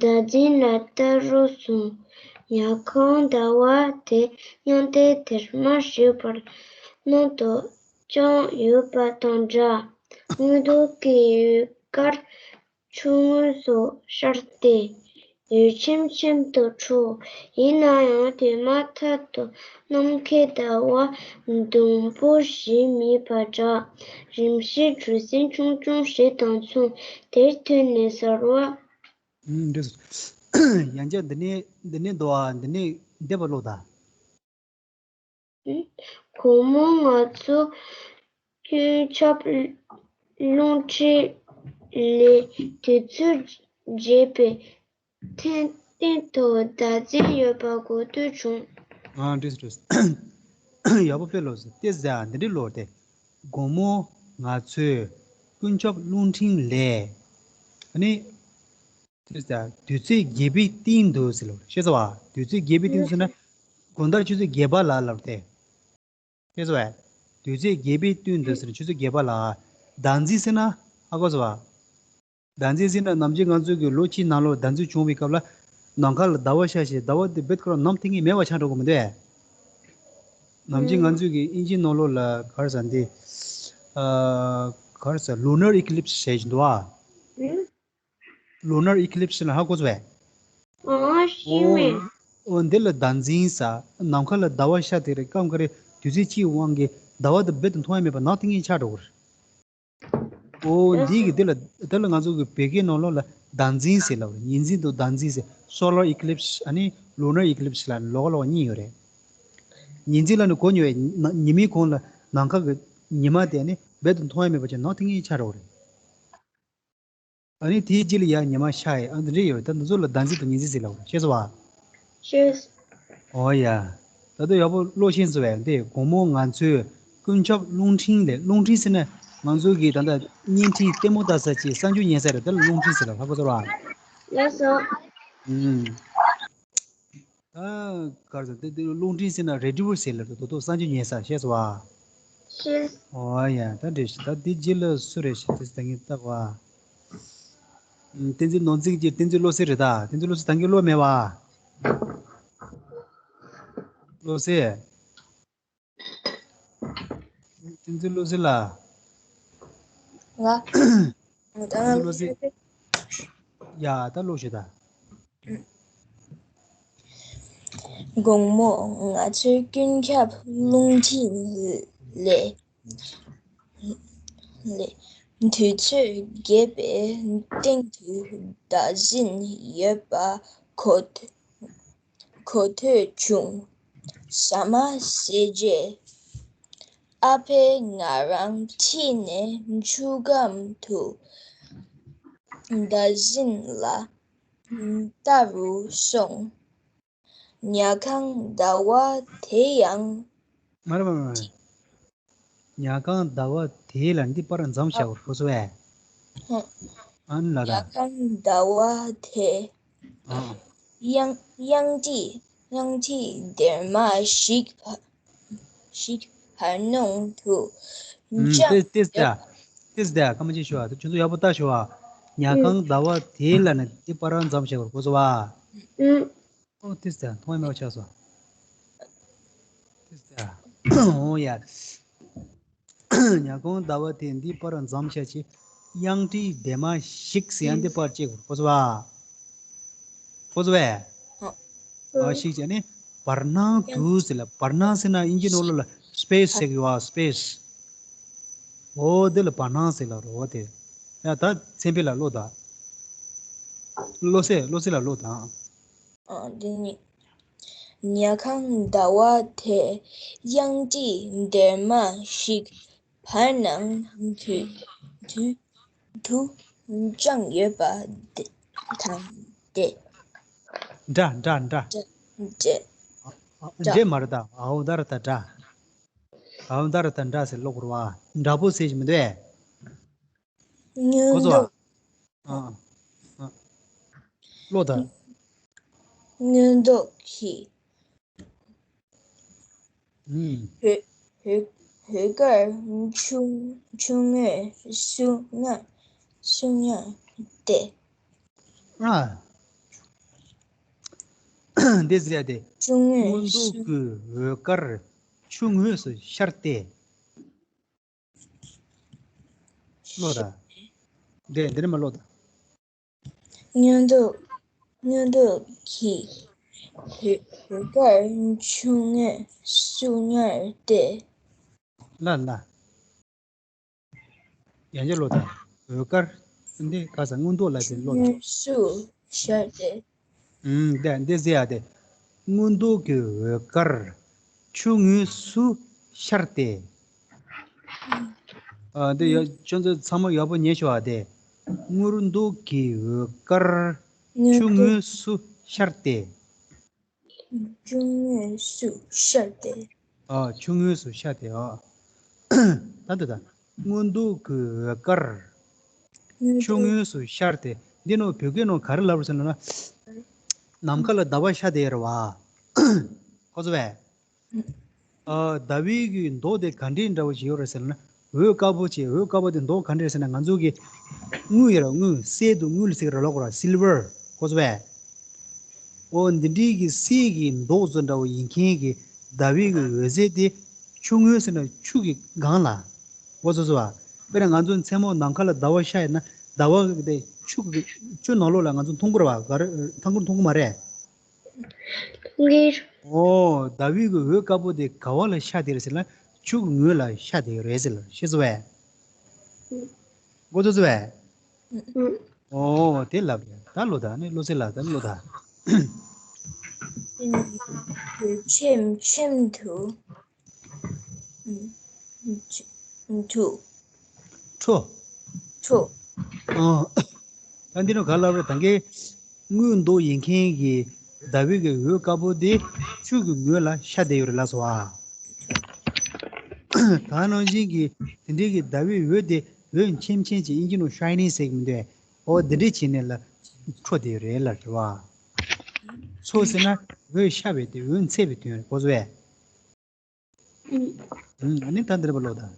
སྒྲ་འཛིན་ལ་ལྟ་རུ་སོང་། ཉལ་ཁང་ཟླ་བ་དེ་གཡང་ཏྲི་ལྡེབ་མ་ཞིག་བར་སྣང་དུ་དཔྱངས་ཡོད་པ་དང་འདྲ། མངོན་རྟོགས་ཀྱི་ཡུལ་དཀར་ཆུ་སྔོན་སོགས་ཤར་ཏེ། འོད་ཆེམ་ཆེམ་དུ་འཕྲོ། ཡིན་ན་ཡང་དེ་མ་ཐག་ཏུ་ནམ་མཁའི་ཟླ་བ་ཟླུམ་པོ་བཞི་མེད་པ་འདྲ། རིམ་བཞིན་གྲུ་གཟིངས་ཆུང་ཆུང་ཞིག་དང་མཚུངས། དེར་ཐོན་ནས་གསལ་བ། ཨུམ། འགྲིག་སོང་། ཡང་བསྐྱར་འདི་ནས་འདི་ནས་འདུག་ཨ། འདི་ནས་འདེབས་པ་ཀློག་དང་། དགོང་མོ་ང་ཚོ་ཀུན་ཁྱབ་རླུང་འཕྲིན་ལས་དུས་ཚོད་བརྗེས་པའི་སྟེང་དུ་བདག་འཛིན་ཡོད་པ་གོ་ཐོས་བྱུང་། ཨ། འགྲིག་སོང་། འགྲིག་སོང་། ཡག་པོ་དཔེ་ཀློག་སོང་། ཏོག་ཙམ་འདི་འདྲ་ཀློག་སྟེ། དགོང་མོ་ང་ཚོས་ཀུན་ཁྱབ་རླུང་འཕྲིན་ལས། ཨ་ནི། དེ་ལྟར་དུས་ཚོད་རྒྱས་པའི་སྟེང་དུ་ཟེར་ལབ་རེད། ཤེས་སོང་བ། དུས་ཚོད་རྒྱས་པའི་སྟེང་དུ་ཟེར་ན། དགོང་དག་ཆུ་ཚོད་བརྒྱད་པ་ལ་ལབ་སྟེ། ཤེས་སོང་བས། དུས་ཚོད་རྒྱས་པའི་སྟེང་དུ་ཟེར་ན་ཆུ་ཚོད་བརྒྱད་པ་ལ། ཟླ་འཛིན་ཟེར་ན་ཧ་གོ་སོང་བ། ཟླ་འཛིན་ཟེར་ན་ནམ་རྒྱུན་ང་ཚོ་གི་ལོ་གཅིག་ནང་ལོགས་ཟླ་འཛིན་བྱུང་བའི་སྐབས་ལ། ནམ་མཁའ་ལ་ཟླ་བ་ཤར་བྱས། ཟླ་བ་དེ་རྦད་ཁོ་རང་ནམ་ཐིག་ངེས་མེད་པ་ཆགས་འགྲོ་གི་མི་འདུག་གས། ནམ་རྒྱུན་ང་ཚོ་གི་དབྱིན་ཇིའི་ནང་ལོགས་ལ་ག་རེ་ཟེར་འདི། ཨ། ག་རེ་ཟེར། ལུ་ནར་ཨི་ཀི་ལིབ་སི་ཟེར་གྱི་འདུག་གས། ལུ་ནར་ཨི་ཀི་ལིབ་སི་ལབ་ན་ཧ་གོ་སོང་བས། ཨ། ཤེས་མེད། འོ། འདི་ལ་ཟླ་འཛིན་ཟེར། ནམ་མཁའ་ལ་ཟླ་བ་ཤར་དེ་རེད། སྐབས་འགའ་རེ་དུས་ཚོད་གཅིག་དབང་གིས་ཟླ་བ་དེ་རྦད་དེ་མཐོང་ཡ་མེད་པ་ནམ་ཐིག་ངེས་ཆགས་འགྲོ་གི་རེད། འོ། འདི་གི་འདི་ལ་འདི་ལ་ང་ཚོ་གི་བོད་སྐད་ནང་ལོགས་ལ་ཟླ་འཛིན་ཟེར་ལབ་རེད། ཉི་འཛིན་དང་ཟླ་འཛིན་ཟེར། སོ་ལར་ཨི་ཀི་ལིབ་སི་ཨ་ནི་ལུ་ནར་ཨི་ཀི་ལིབ་སི་ལབ་ནས་ལོགས་ཀ་ལོགས་ཀ་གཉིས་ཡོད་རེད། ཉི་འཛིན་ལབ་ནས་གོ་མྱོང་བས། ཉི་མའི་གུང་ལ་ནམ་མཁའ་གི་ཉི་མ་དེ་ཨ་ནི་རྦད་དེ་མཐོང་ཡ་མེད་པ་ཅིག་ནམ་ཐིག་ངེས་ཆགས་འགྲོ་གི་རེད། ཨ་ནི་དེའི་རྗེས་ལ་ཡར་ཉི་མ་ཤར་ཡས། ཨ། འདི་འདྲ་ཡོད། ད་འདི་ཚོ་ལ་ཟླ་འཛིན་དང་ཉི་འཛིན་ཟེར་ལབ་རེད། ཤེས་སོང་བ། ཤེས། འོ་ཡ། ད་དུང་ཡག་པོ་ཀློག་ཤེས་སོང་བས། འདི་དགོང་མོ་ང་ཚོས་ཀུན་ཁྱབ་རླུང་འཕྲིན་ལས། རླུང་འཕྲིན་ཟེར་ན་ང་ཚོ་གི་ད་ལྟ་བརྙན་འཕྲིན་ལྟད་མོ་ལྟ་ས་ཅིག་གསར་འགྱུར་ཉན་ས་རེད། དེ་ལ་རླུང་འཕྲིན་ཟེར་ལབ། ཧ་གོ་སོང་བ། ལགས་སོ། ཨུམ། ད་ག་རེ་ཟེར། དེ་དེ་རླུང་འཕྲིན་ཟེར་ན་རེ་ཌི་ཡོ་ཟེར་ལབ་རེད། དོ་དོ་གསར་འགྱུར་ཉན་ས། ཤེས་སོང་བ། ཤེས། འོ་ཡ། ད་འགྲིག་ཤག། ད་འདི་རྗེས་ལ་སུ་རེད་ཤག། དེ་ད་ངས་བལྟ་དགོས་ཨ། ཨུམ། བསྟན་འཛིན་ནོར་འཛིན་གྱི། བསྟན་འཛིན་བློ་གསལ་རེད་ད། བསྟན་འཛིན་བློ་གསལ་ད་གིན་ཀློག་མེད་པ། བློ་གསལ། བསྟན་འཛིན་བློ་གསལ་ལགས། ང་། བསྟན་འཛིན་བློ་གསལ། ཡ། ད་ཀློག་ཤོག་ད། དགོང་མོ་ང་ཚོས་ཀུན་ཁྱབ་རླུང་འཕྲིན་ལས། ལས། དུས་ཚོད་རྒྱས་པའི་སྟེང་དུ་བདག་འཛིན་ཡོད་པ་གོ་གོ་ཐོས་བྱུང་། ཟ་མ་ཟས་རྗེས། ཨ་ཕས་ང་རང་ཁྲིད་ནས་ཆུ་སྒང་དུ་བདག་འཛིན་ལ་ལྟ་རུ་སོང་། ཉལ་ཁང་ཟླ་བ་དེ་ཡང་། མ་རེད། མ་རེད། མ་རེད། ཉལ་ཁང་ཟླ་བ་དེ་ལ། འདི་པར་མཚམས་བཞག་དགོས་སོ་བས། ཨ་ནི་ལ་ད། ཉལ་ཁང་ཟླ་བ་དེ་ཨ། གཡང་གཡང་ཏི་གཡང་ཏི་སྡེར་མ་ཞིག་ཞིག་བར་སྣང་དུ། ཨུམ། ཅང་ཏེ་ཏེ་ད། ཏེ་ད་སྐར་མ་གཅིག་ཞུ་ཨ། ད་ཁྱོད་ཚོ་ཡག་པོ་ལྟ་ཞུ་ཨ། ཉལ་ཁང་ཟླ་བ་དེ་ལ་ནི་འདི་པར་མཚམས་བཞག་དགོས་སོ་བ། ཨུམ། ཨོ། ཏིས་ད་མཐོང་ཡ་མེད་པ་ཆགས་སོང་། ཏིས་ད། ཨོ་ཡ། ཉལ་ཁང་ཟླ་བ་དེ་འདི་པར་མཚམས་བཞག་ཅིག། གཡང་ཏི་སྡེར་མ་ཞིག་ཟེར་ཡ་འདི་པར་བཅད་དགོས། གོ་སོང་བ། གོ་སོང་བས། ཨ། ཞིག་བྱས་ནས་བར་སྣང་དུ་ཟེར་ལ། བར་སྣང་ཟེར་ན་དབྱིན་ཇི་ནང་ལོགས་ལ་སི་པེ་སི་ཟེར་གི་ཡོད་པ། སི་པེ་སི། འོ། འདི་ལ་བར་སྣང་ཟེར་ལ་རོ། དེ་ཡ་ད་མཚན་དཔེ་ལ་ཀློག་དང་། བློ་གསལ། བློ་གསལ་ལ་ཀློག་དང་། ཨ། འདི་ནི། ཉལ་ཁང་ཟླ་བ་དེ་གཡང་ཏི་སྡེར་མ་ཞིག་བར་སྣང་དུ་དུ་དུ་དཔྱངས་ཡོད་པ་དེ་དང་དེ། འདྲ་འདྲ་འདྲ། འདྲ་འདྲ། ཨ། འདྲ་མ་རེད་ད། ཨའོ་ད་ར་ད་འདྲ། ཨའོ་ད་ར་ད་འདྲ་ཟེར་ཀློག་དགོས་རེད་བ། འདྲ་པོ་ཟེར་གྱི་མི་འདུག་གས། གོ་སོང་ཨ། ཨ། ཨ། ཀློག་དང་། མངོན་རྟོགས་ཀྱི། ཨུམ། འོད་འོད་འོད་དཀར་ཆུ་ཆུ་སྔོན་སུ་ཡང་སུ་ཡང་སྟེ། ཨ། འདི་ཟེར་ཡ་དེ། ཆུ་སྔོན་མངོན་རྟོགས་སུ་ཀྱི་འོད་དཀར་ཆུ་ངོས་སུ་ཤར་ཏེ། ཀློག་དང་། འདི་འདི་ནས་མར་ཀློག་དང་། སྔོན་འགྲོ། སྔོན་འགྲོ་གི་འོད་འོད་དཀར་ཆུ་ངོས་སུ་ཉར་ཏེ། ལ་ལ། ཡང་བསྐྱར་ཀློག་དང་། འོད་དཀར། འདི་ག་ས་སྔོན་འགྲོ་ལ་དེ་ཀློག་དང་། ངོས་སུ་ཤར་ཏེ། ཨུམ། འདི་འདི་ཟེར་ཡ་དེ། སྔོན་འགྲོ་གི་འོད་དཀར་ཆུ་ངོས་སུ་ཤར་ཏེ། ཨ། འདི་ཡ་ཁྱོད་ཚོ་ཚང་མ་ཡག་པོ་ཉན་ཤོག་ཨ། དེ། སྔོན་འགྲོ་གི་འོད་དཀར་ཆུ་ངོས་སུ་ཤར་ཏེ། ཆུ་ངོས་སུ་ཤར་ཏེ། ཨ། ཆུ་ངོས་སུ་ཤར་ཏེ། ཨ། ད་འདི་ད། སྔོན་འགྲོ་གི་འོད་དཀར་ཆུ་ངོས་སུ་ཤར་ཏེ། འདི་ནང་བོད་སྐད་ནང་ག་རེ་ལབ་རེད་ཟེར་ན། ནམ་མཁའ་ལ་ཟླ་བ་ཤར་ཏེ་ཡོད་རེད་བ། གོ་སོང་བས། ཨ། ཟླ་བའི་གི་མདོག་དེ་ག་འདྲའི་འདྲ་བོ་ཞིག་ཡོད་རེད་ཟེར་ན། འོད་དཀར་པོ་ཅིག་འོད་དཀར་པོ་དེ་མདོག་ག་འདྲ་རེད་ཟེར་ན། ང་ཚོ་གི་དངུལ་ཡོད་ར། དངུལ་གསེར་དུ་དངུལ་ཟེར་གི་ར། ལབ་དགོས་ར། སིལ་ཝར། གོ་སོང་བས། འོ་འདི་འདྲའི་གི་གསེར་གི་མདོག་ཚོ་འདྲ་བོ་ཡིན་མཁན་གི་ཟླ་བའི་གི་འོད་ཟེར་དེ་ཆུ་ངོས་ཟེར་ན་ཆུ་གི་སྒང་ལ། གོ་སོང་སོང་བ། དཔེར་ན་ང་ཚོ་མཚན་མོ་ནམ་མཁའ་ལ་ཟླ་བ་ཤར་ཡོད་ན། ཟླ་བ་དེ་ཆུ་གི་ཆུ་ནང་ལོགས་ལ་ང་ཚོ་མཐོང་གི་རེད་བ། ག་རེ་མཐོང་གི་མཐོང་གི་མ་རེད། འོ། ཟླ་བའི་གི་འོད་དཀར་པོ་དེ་ག་བ་ལ་ཤར་ཏེ་རེད་ཟེར་ན། ཆུ་གི་ངོས་ལ་ཤར་ཏེ་ཡོད་རེད་ཟེར་ལ། ཤེས་སོང་བས། གོ་ཐོས་སོང་བས། ཨུ། འོ། དེ་ལབ་རེད། ད་ཀློག་དང་། ཨ་ནི་བློ་གསལ་ལགས་ད་ཀློག་དང་། ཁྱིམ་ཁྱིམ་དུ། དུ། འཕྲོ། འཕྲོ། ཨ། ད་འདི་ནང་ག་ལབ་རེད། ད་གིན་དངུལ་མདོག་ཡིན་མཁན་གྱི་ཟླ་བའི་གི་འོད་དཀར་པོ་དེ་ཆུ་གི་ངོས་ལ་ཤར་བསྡད་ཡོད་རེད་ལབ་སོང་ཨ། ད་ནང་བཞིན་གྱི་དེ་འདྲའི་གི་ཟླ་བའི་འོད་དེ་འོད་ཆེམ་ཆེམ་ཅིག་དབྱིན་ཇི་ནང་ཤའི་ནིང་ཟེར་གྱི་མི་འདུག་འོ་དེ་འདྲའི་བྱས་ནས་ལ་འཕྲོ་བསྡད་ཡོད་རེད་ལབ་རེད་བ། འཕྲོ་ཟེར་ན་འོད་ཤར་བའི་དེ། འོད་འཚེར་བའི་དོན་རེད། གོ་སོང་བས། ཨུ། ཨ་ནི་ད་འདིར་པ་ཀློག་དང་།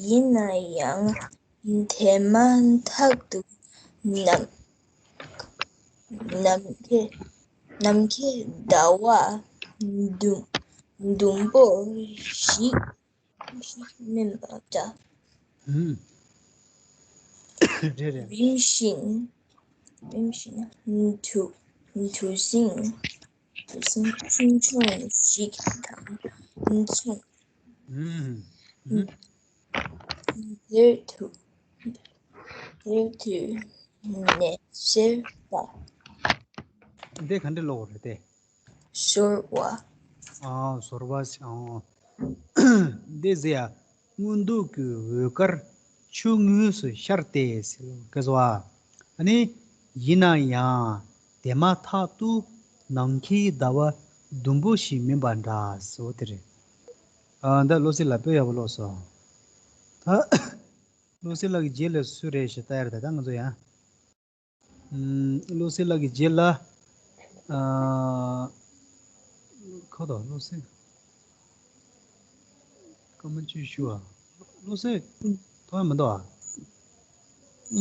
ཡིན་ན་ཡང་དེ་མ་ཐག་ཏུ་ནམ་ནམ་མཁའི་ནམ་མཁའི་ཟླ་བ་ཟླུམ་ཟླུམ་པོ་ཞིག་མིན་པ་འདྲ། ཨུམ། རེད་རེད། རིམ་བཞིན་རིམ་བཞིན་གྲུ་གྲུ་གཟིངས་གྲུ་གཟིངས་ཆུང་ཆུང་ཞིག་དང་མཚུངས། ཨུམ། ཨུམ། དེར་དུ་དེར་དུ་ནས་ཟེར་བ། འདི་ག་འདྲ་ཀློག་རེད་དེ། ཟོར་བ། ཨ། ཟོར་བ་ཟེར། ཨ། འདི་ཟེར་ཡ། སྔོན་འགྲོ་གི་འོད་དཀར་ཆུ་ངོས་སུ་ཤར་ཏེ་ཟེར་གི་སོ། ཨ་ནི་ཡིན་ན་ཡང་དེ་མ་ཐག་ཏུ་ནམ་མཁའི་ཟླ་བ་ཟླུམ་པོ་ཞིག་མིན་པ་འདྲ་ཟེར་བ་དེ་རེད། ཨ། འདི་བློ་གསལ་ལགས་དཔེ་ཡག་པོ་ཀློག་སོང་། ད་བློ་གསལ་ལགས་ཀྱི་རྗེས་ལ་སུ་རེད་ཞེས་ལྟ་ཡ་རེད། ད་ད་ང་ཚོ་ཡང་། ཨུམ། བློ་གསལ་ལགས་ཀྱི་རྗེས་ལ། ཨ། ཁ་དོག་བློ་གསལ། སྐར་མ་བཅུ་བཞི་བ། བློ་གསལ་མཐོང་ཡ་མི་འདུག་ཨ།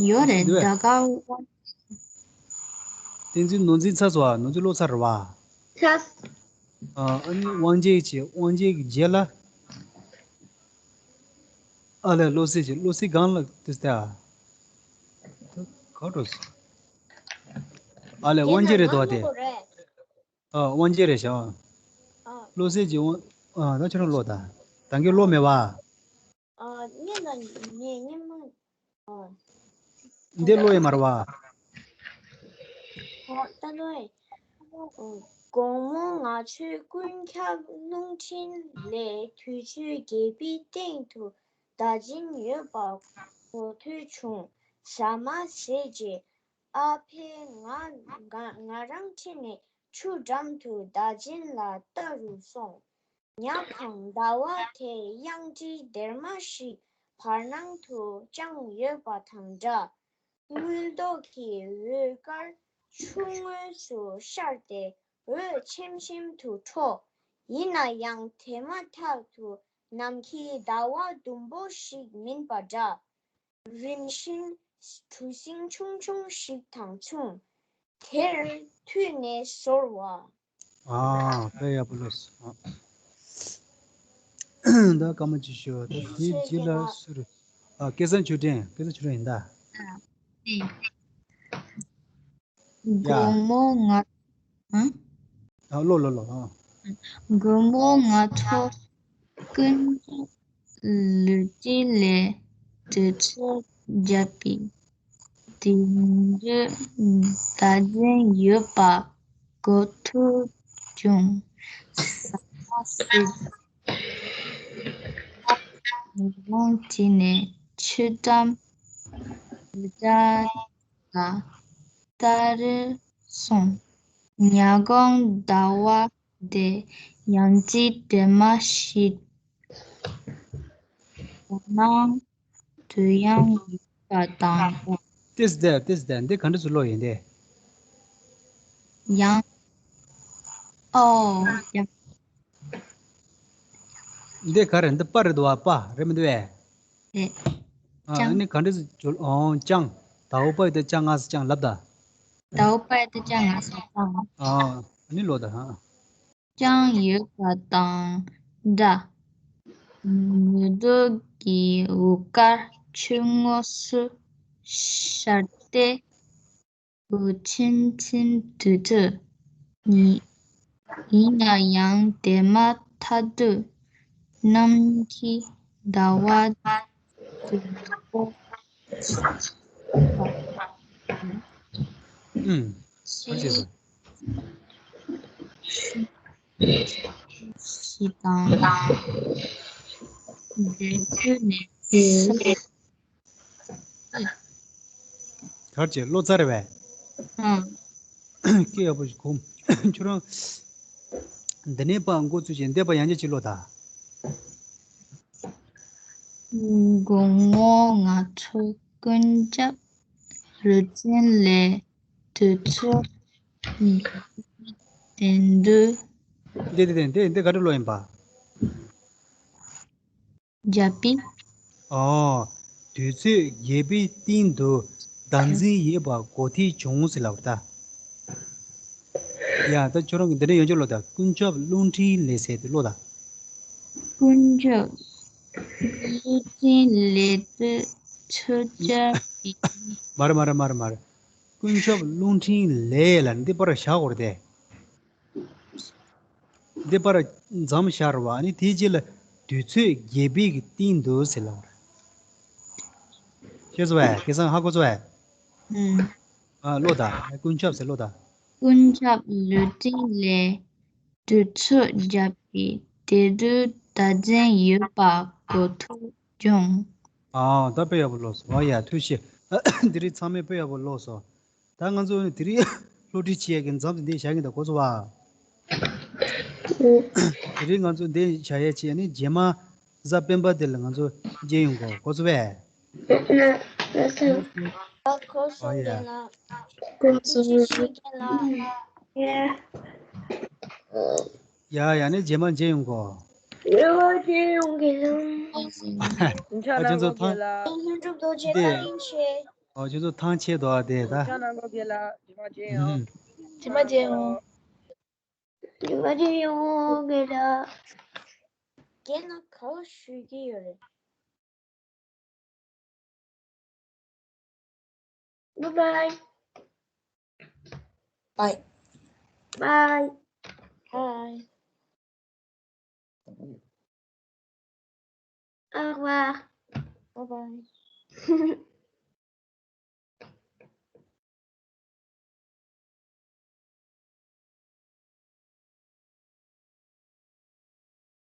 ཡོད་རེད། འདུག་ད་ག་བ། བསྟན་འཛིན་ནོར་འཛིན་ཚར་སོང་ཨ། ནོར་འཛིན་ཀློག་ཚར་རེད་བ། ཚར། ཨ། ཨ་ནི་དབང་རྒྱལ་གྱི། དབང་རྒྱལ་གྱི་རྗེས་ལ། ཨ་ལས། བློ་གསལ་གྱི། བློ་གསལ་སྒང་ལ་དེ་ལྟ། ག་འགྲོ་སོང་། ཨ་ལས། དབང་རྒྱལ་རེད་འདུག་དེ། ཨ། དབང་རྒྱལ་རེད་ཤག་ཨ། བློ་གསལ་གྱི་དབང་། ཨ། ད་ཁྱོད་རང་ཀློག་དང་། ད་གིན་ཀློག་མེད་བ། ཨ། ངས་ད་ངས་སྔོན་མ། ཨ། འདི་ཀློག་ཡས་མ་རེད་བ། ཨ། ད་ནོ། དགོང་མོ་ང་ཚོའི་ཀུན་ཁྱབ་རླུང་འཕྲིན་ལས་དུས་ཚོད་བརྒྱད་པའི་སྟེང་དུ་བརྡ་འཕྲིན་ཡོད་པ་གོ་ཐོས་བྱུང་། ཟ་མ་ཟས་རྗེས་ཨ་ཕས་ང་ང་ང་རང་ཁྲིད་ནས་ཆུ་འགྲམ་དུ་བརྡ་འཕྲིན་ལ་ལྟ་རུ་སོང་། ཉ་གང་ཟླ་བ་དེ་གཡང་ཁྲིད་སྡེར་མ་ཞིག་བར་སྣང་དུ་དཔྱངས་ཡོད་པ་དང་འདྲ། དངུལ་མདོག་གི་འོད་དཀར་ཆུ་ངོས་སུ་ཤར་ཏེ་འོད་ཆེམ་ཆེམ་དུ་འཕྲོ། ཡིན་ན་ཡང་དེ་མ་ཐག་ཏུ་ནམ་མཁའི་ཟླ་བ་ཟླུམ་པོ་ཞིག་མིན་པ་འདྲ། རིམ་བཞིན་གྲུ་གཟིངས་ཆུང་ཆུང་ཞིག་དང་མཚུངས། དེར་མཐུད་ནས་ཟོར་བ། ཨ། དཔེ་ཡག་པོ་ཀློག་སོང་། ད་སྐར་མ་གཅིག་ཤོག་ད་དེའི་རྗེས་ལ་སུ་རེད། ཨ། སྐལ་བཟང་ཆོས་སྒྲོན། སྐལ་བཟང་ཆོས་སྒྲོན་ཡིན་ད། ཨ། ཨེ། ཡ། དགོང་མོ་ང་། ཨ། ཨ། ལོ་ལོ་ལོ། ཨ། དགོང་མོ་ང་ཚོ་ཀུན་ལུས་སྤྱི་ལས་དུས་ཚོད་བརྒྱབ་པའི་དེ་འདྲའི་བརྡ་འཛིན་ཡོད་པ་གོ་ཐུབ་བྱུང་། ཟ་མ་ཟོས། ཉལ་ཁང་ཕྱིན་ནས་ཆུ་འགྲམ་དུ་ལ་ལྟ་རུ་སོང་། ཉལ་ཁང་ཟླ་བ་དེ་ཡང་ཅི་དྲན་མ་ཞིག་ནང་དུ་ཡང་ཡོད་པ་དང་། ཏིས་དེ་ཏིས་དེ་འདི་ག་འདྲ་ཚུར་ཀློག་ཡིན་ཏེ། ཡང་། ཨོ། ཡང་། འདི་ག་རེད། འདི་པ་རེད་འདུག་བ། པ་རེད་མི་འདུག་བས། རེད། ཨ། ཅང་། ཨ་ནི་ག་འདྲ་ཚུར་ཀློག་ཨོ། ཅང་། དའོ་པ་ཡི་ད་ཅང་ང་ས་ཅང་ལབ་ད། དའོ་པ་ཡི་ད་ཅང་ང་ས་ཅང་། ཨ། ཨ་ནི་ཀློག་ད། ཨ། ཅང་ཡོད་པ་དང་འདྲ། ཉི་གདོང་གི་འོད་དཀར་ཆུ་ངོགས་སུ་ཤར་ཏེ་འོད་ཆེམ་ཆེམ་དུ་ཚུད། ཡིན་ན་ཡང་དེ་མ་ཐག་ཏུ་གནམ་གྱི་ཟླ་བ་དུ་པོ། ཨུམ། ཨ་ཅེ། ཞིག་དང་། དེ་ཚོ་ནས་གར་བྱེད་ཀློག་ཚར་བས། ཨང་། སྐད་ཡག་པོ་ཞིག་གོ། ཁྱོད་རང་། འདི་ནས་ཕར་འགོ་ཚུགས་ཤིང་འདི་ཕར་ཡང་བསྐྱར་ཅིག་ཀློག་ད། དགོང་མོ་ང་ཚོ་ཀུན་ཁྱབ་རུ་ཆེན་ལས་དུས་ཚོད་དེ་འདུག་འདི་འདི་འདི་འདི་འདི་ག་འདྲ་ཀློག་ཡིན་པ། བརྒྱབ་པས། ཨོ། དུས་ཚོད་བརྒྱད་པའི་སྟེང་དུ་བདག་འཛིན་ཡོད་པ་གོ་ཐུབ་བྱུང་ཟེར་ལབ་པ་ད། ཡ་ད་ཁྱོད་རང་གི་འདི་འདྲ་ཡོང་ཆོག་ཀློག་ད། ཀུན་ཁྱབ་རླུང་འཕྲིན་ལས་ཟེར་དེ་ཀློག་ད། ཀུན་ཁྱབ་རླུང་འཕྲིན་ལས་དུས་ཚོད་བརྒྱབ་པས། མ་རེད་མ་རེད་མ་རེད་མ་རེད། ཀུན་ཁྱབ་རླུང་འཕྲིན་ལས་ལ་འདི་པར་བཞག་དགོས་རེད་དེ། འདི་པར་མཚམས་བཞག་ར་བ། ཨ་ནི་དེའི་རྗེས་ལ་དུས་ཚོད་བརྒྱད་པའི་གི་སྟེང་དུ་ཟེར་ལབ་པ་རེད། ཤེས་སོང་བས། སྐལ་བཟང་ཧ་གོ་སོང་བས། ཨུམ། ཨ་ཀློག་ད། ཀུན་ཁྱབ་ཟེར་ཀློག་ད། ཀུན་ཁྱབ་རླུང་འཕྲིན་ལས་དུས་ཚོད་བརྒྱབ་པས་དེ་དུས་བདག་འཛིན་ཡོད་པ་གོ་ཐུབ་བྱུང་། ཨ་ད་དཔེ་ཡག་པོ་ཀློག་སོང་། ཨ་ཡ་ཐུགས་རྗེ་ཆེ། དེ་རིང་ཚང་མས་དཔེ་ཡག་པོ་ཀློག་སོང་། ད་ང་ཚོ་ནི་དེ་རིང་སློབ་ཁྲིད་བྱེད་ཡག་གི་མཚམས་དེ་འདི་བཞག་གི་འདུག་གོ་སོང་བ། དེ་རིང་ང་ཚོ་འདི་བྱ་ཡག་བྱས་ནས་རྗེས་མ་གཟའ་སྤེན་པ་དེ་ལ་ང་ཚོ་མཇལ་ཡོང་གོ། གོ་སོང་བས། གོ་སོང་། ཨ་ཡ། གོ་སོང་། ཡ་ཡ་ནི་རྗེས་མ་མཇལ་ཡོང་གོ། རྗེས་མ་མཇལ་ཡོང་གི་ལ། ཨ་ཁྱོད་ཚོ་ཐང་། ལྷུན་གྲུབ་རྡོ་རྗེ། དེ། བཀའ་དྲིན་ཆེ། ཨོ་ཁྱོད་ཚོ་ཐང་ཆད་འདུག་ཨ། དེ་ད། ཨུམ། རྗེས་མ་མཇལ་ཡོང་། རྗེས་མ་མཇལ་ཡོང་གི་ལ། རྒན་ལགས་ག་པར་བཞུགས་ཀྱི་ཡོད་རེད། Bye bye. Bye. Bye. Bye. Au revoir. Bye bye.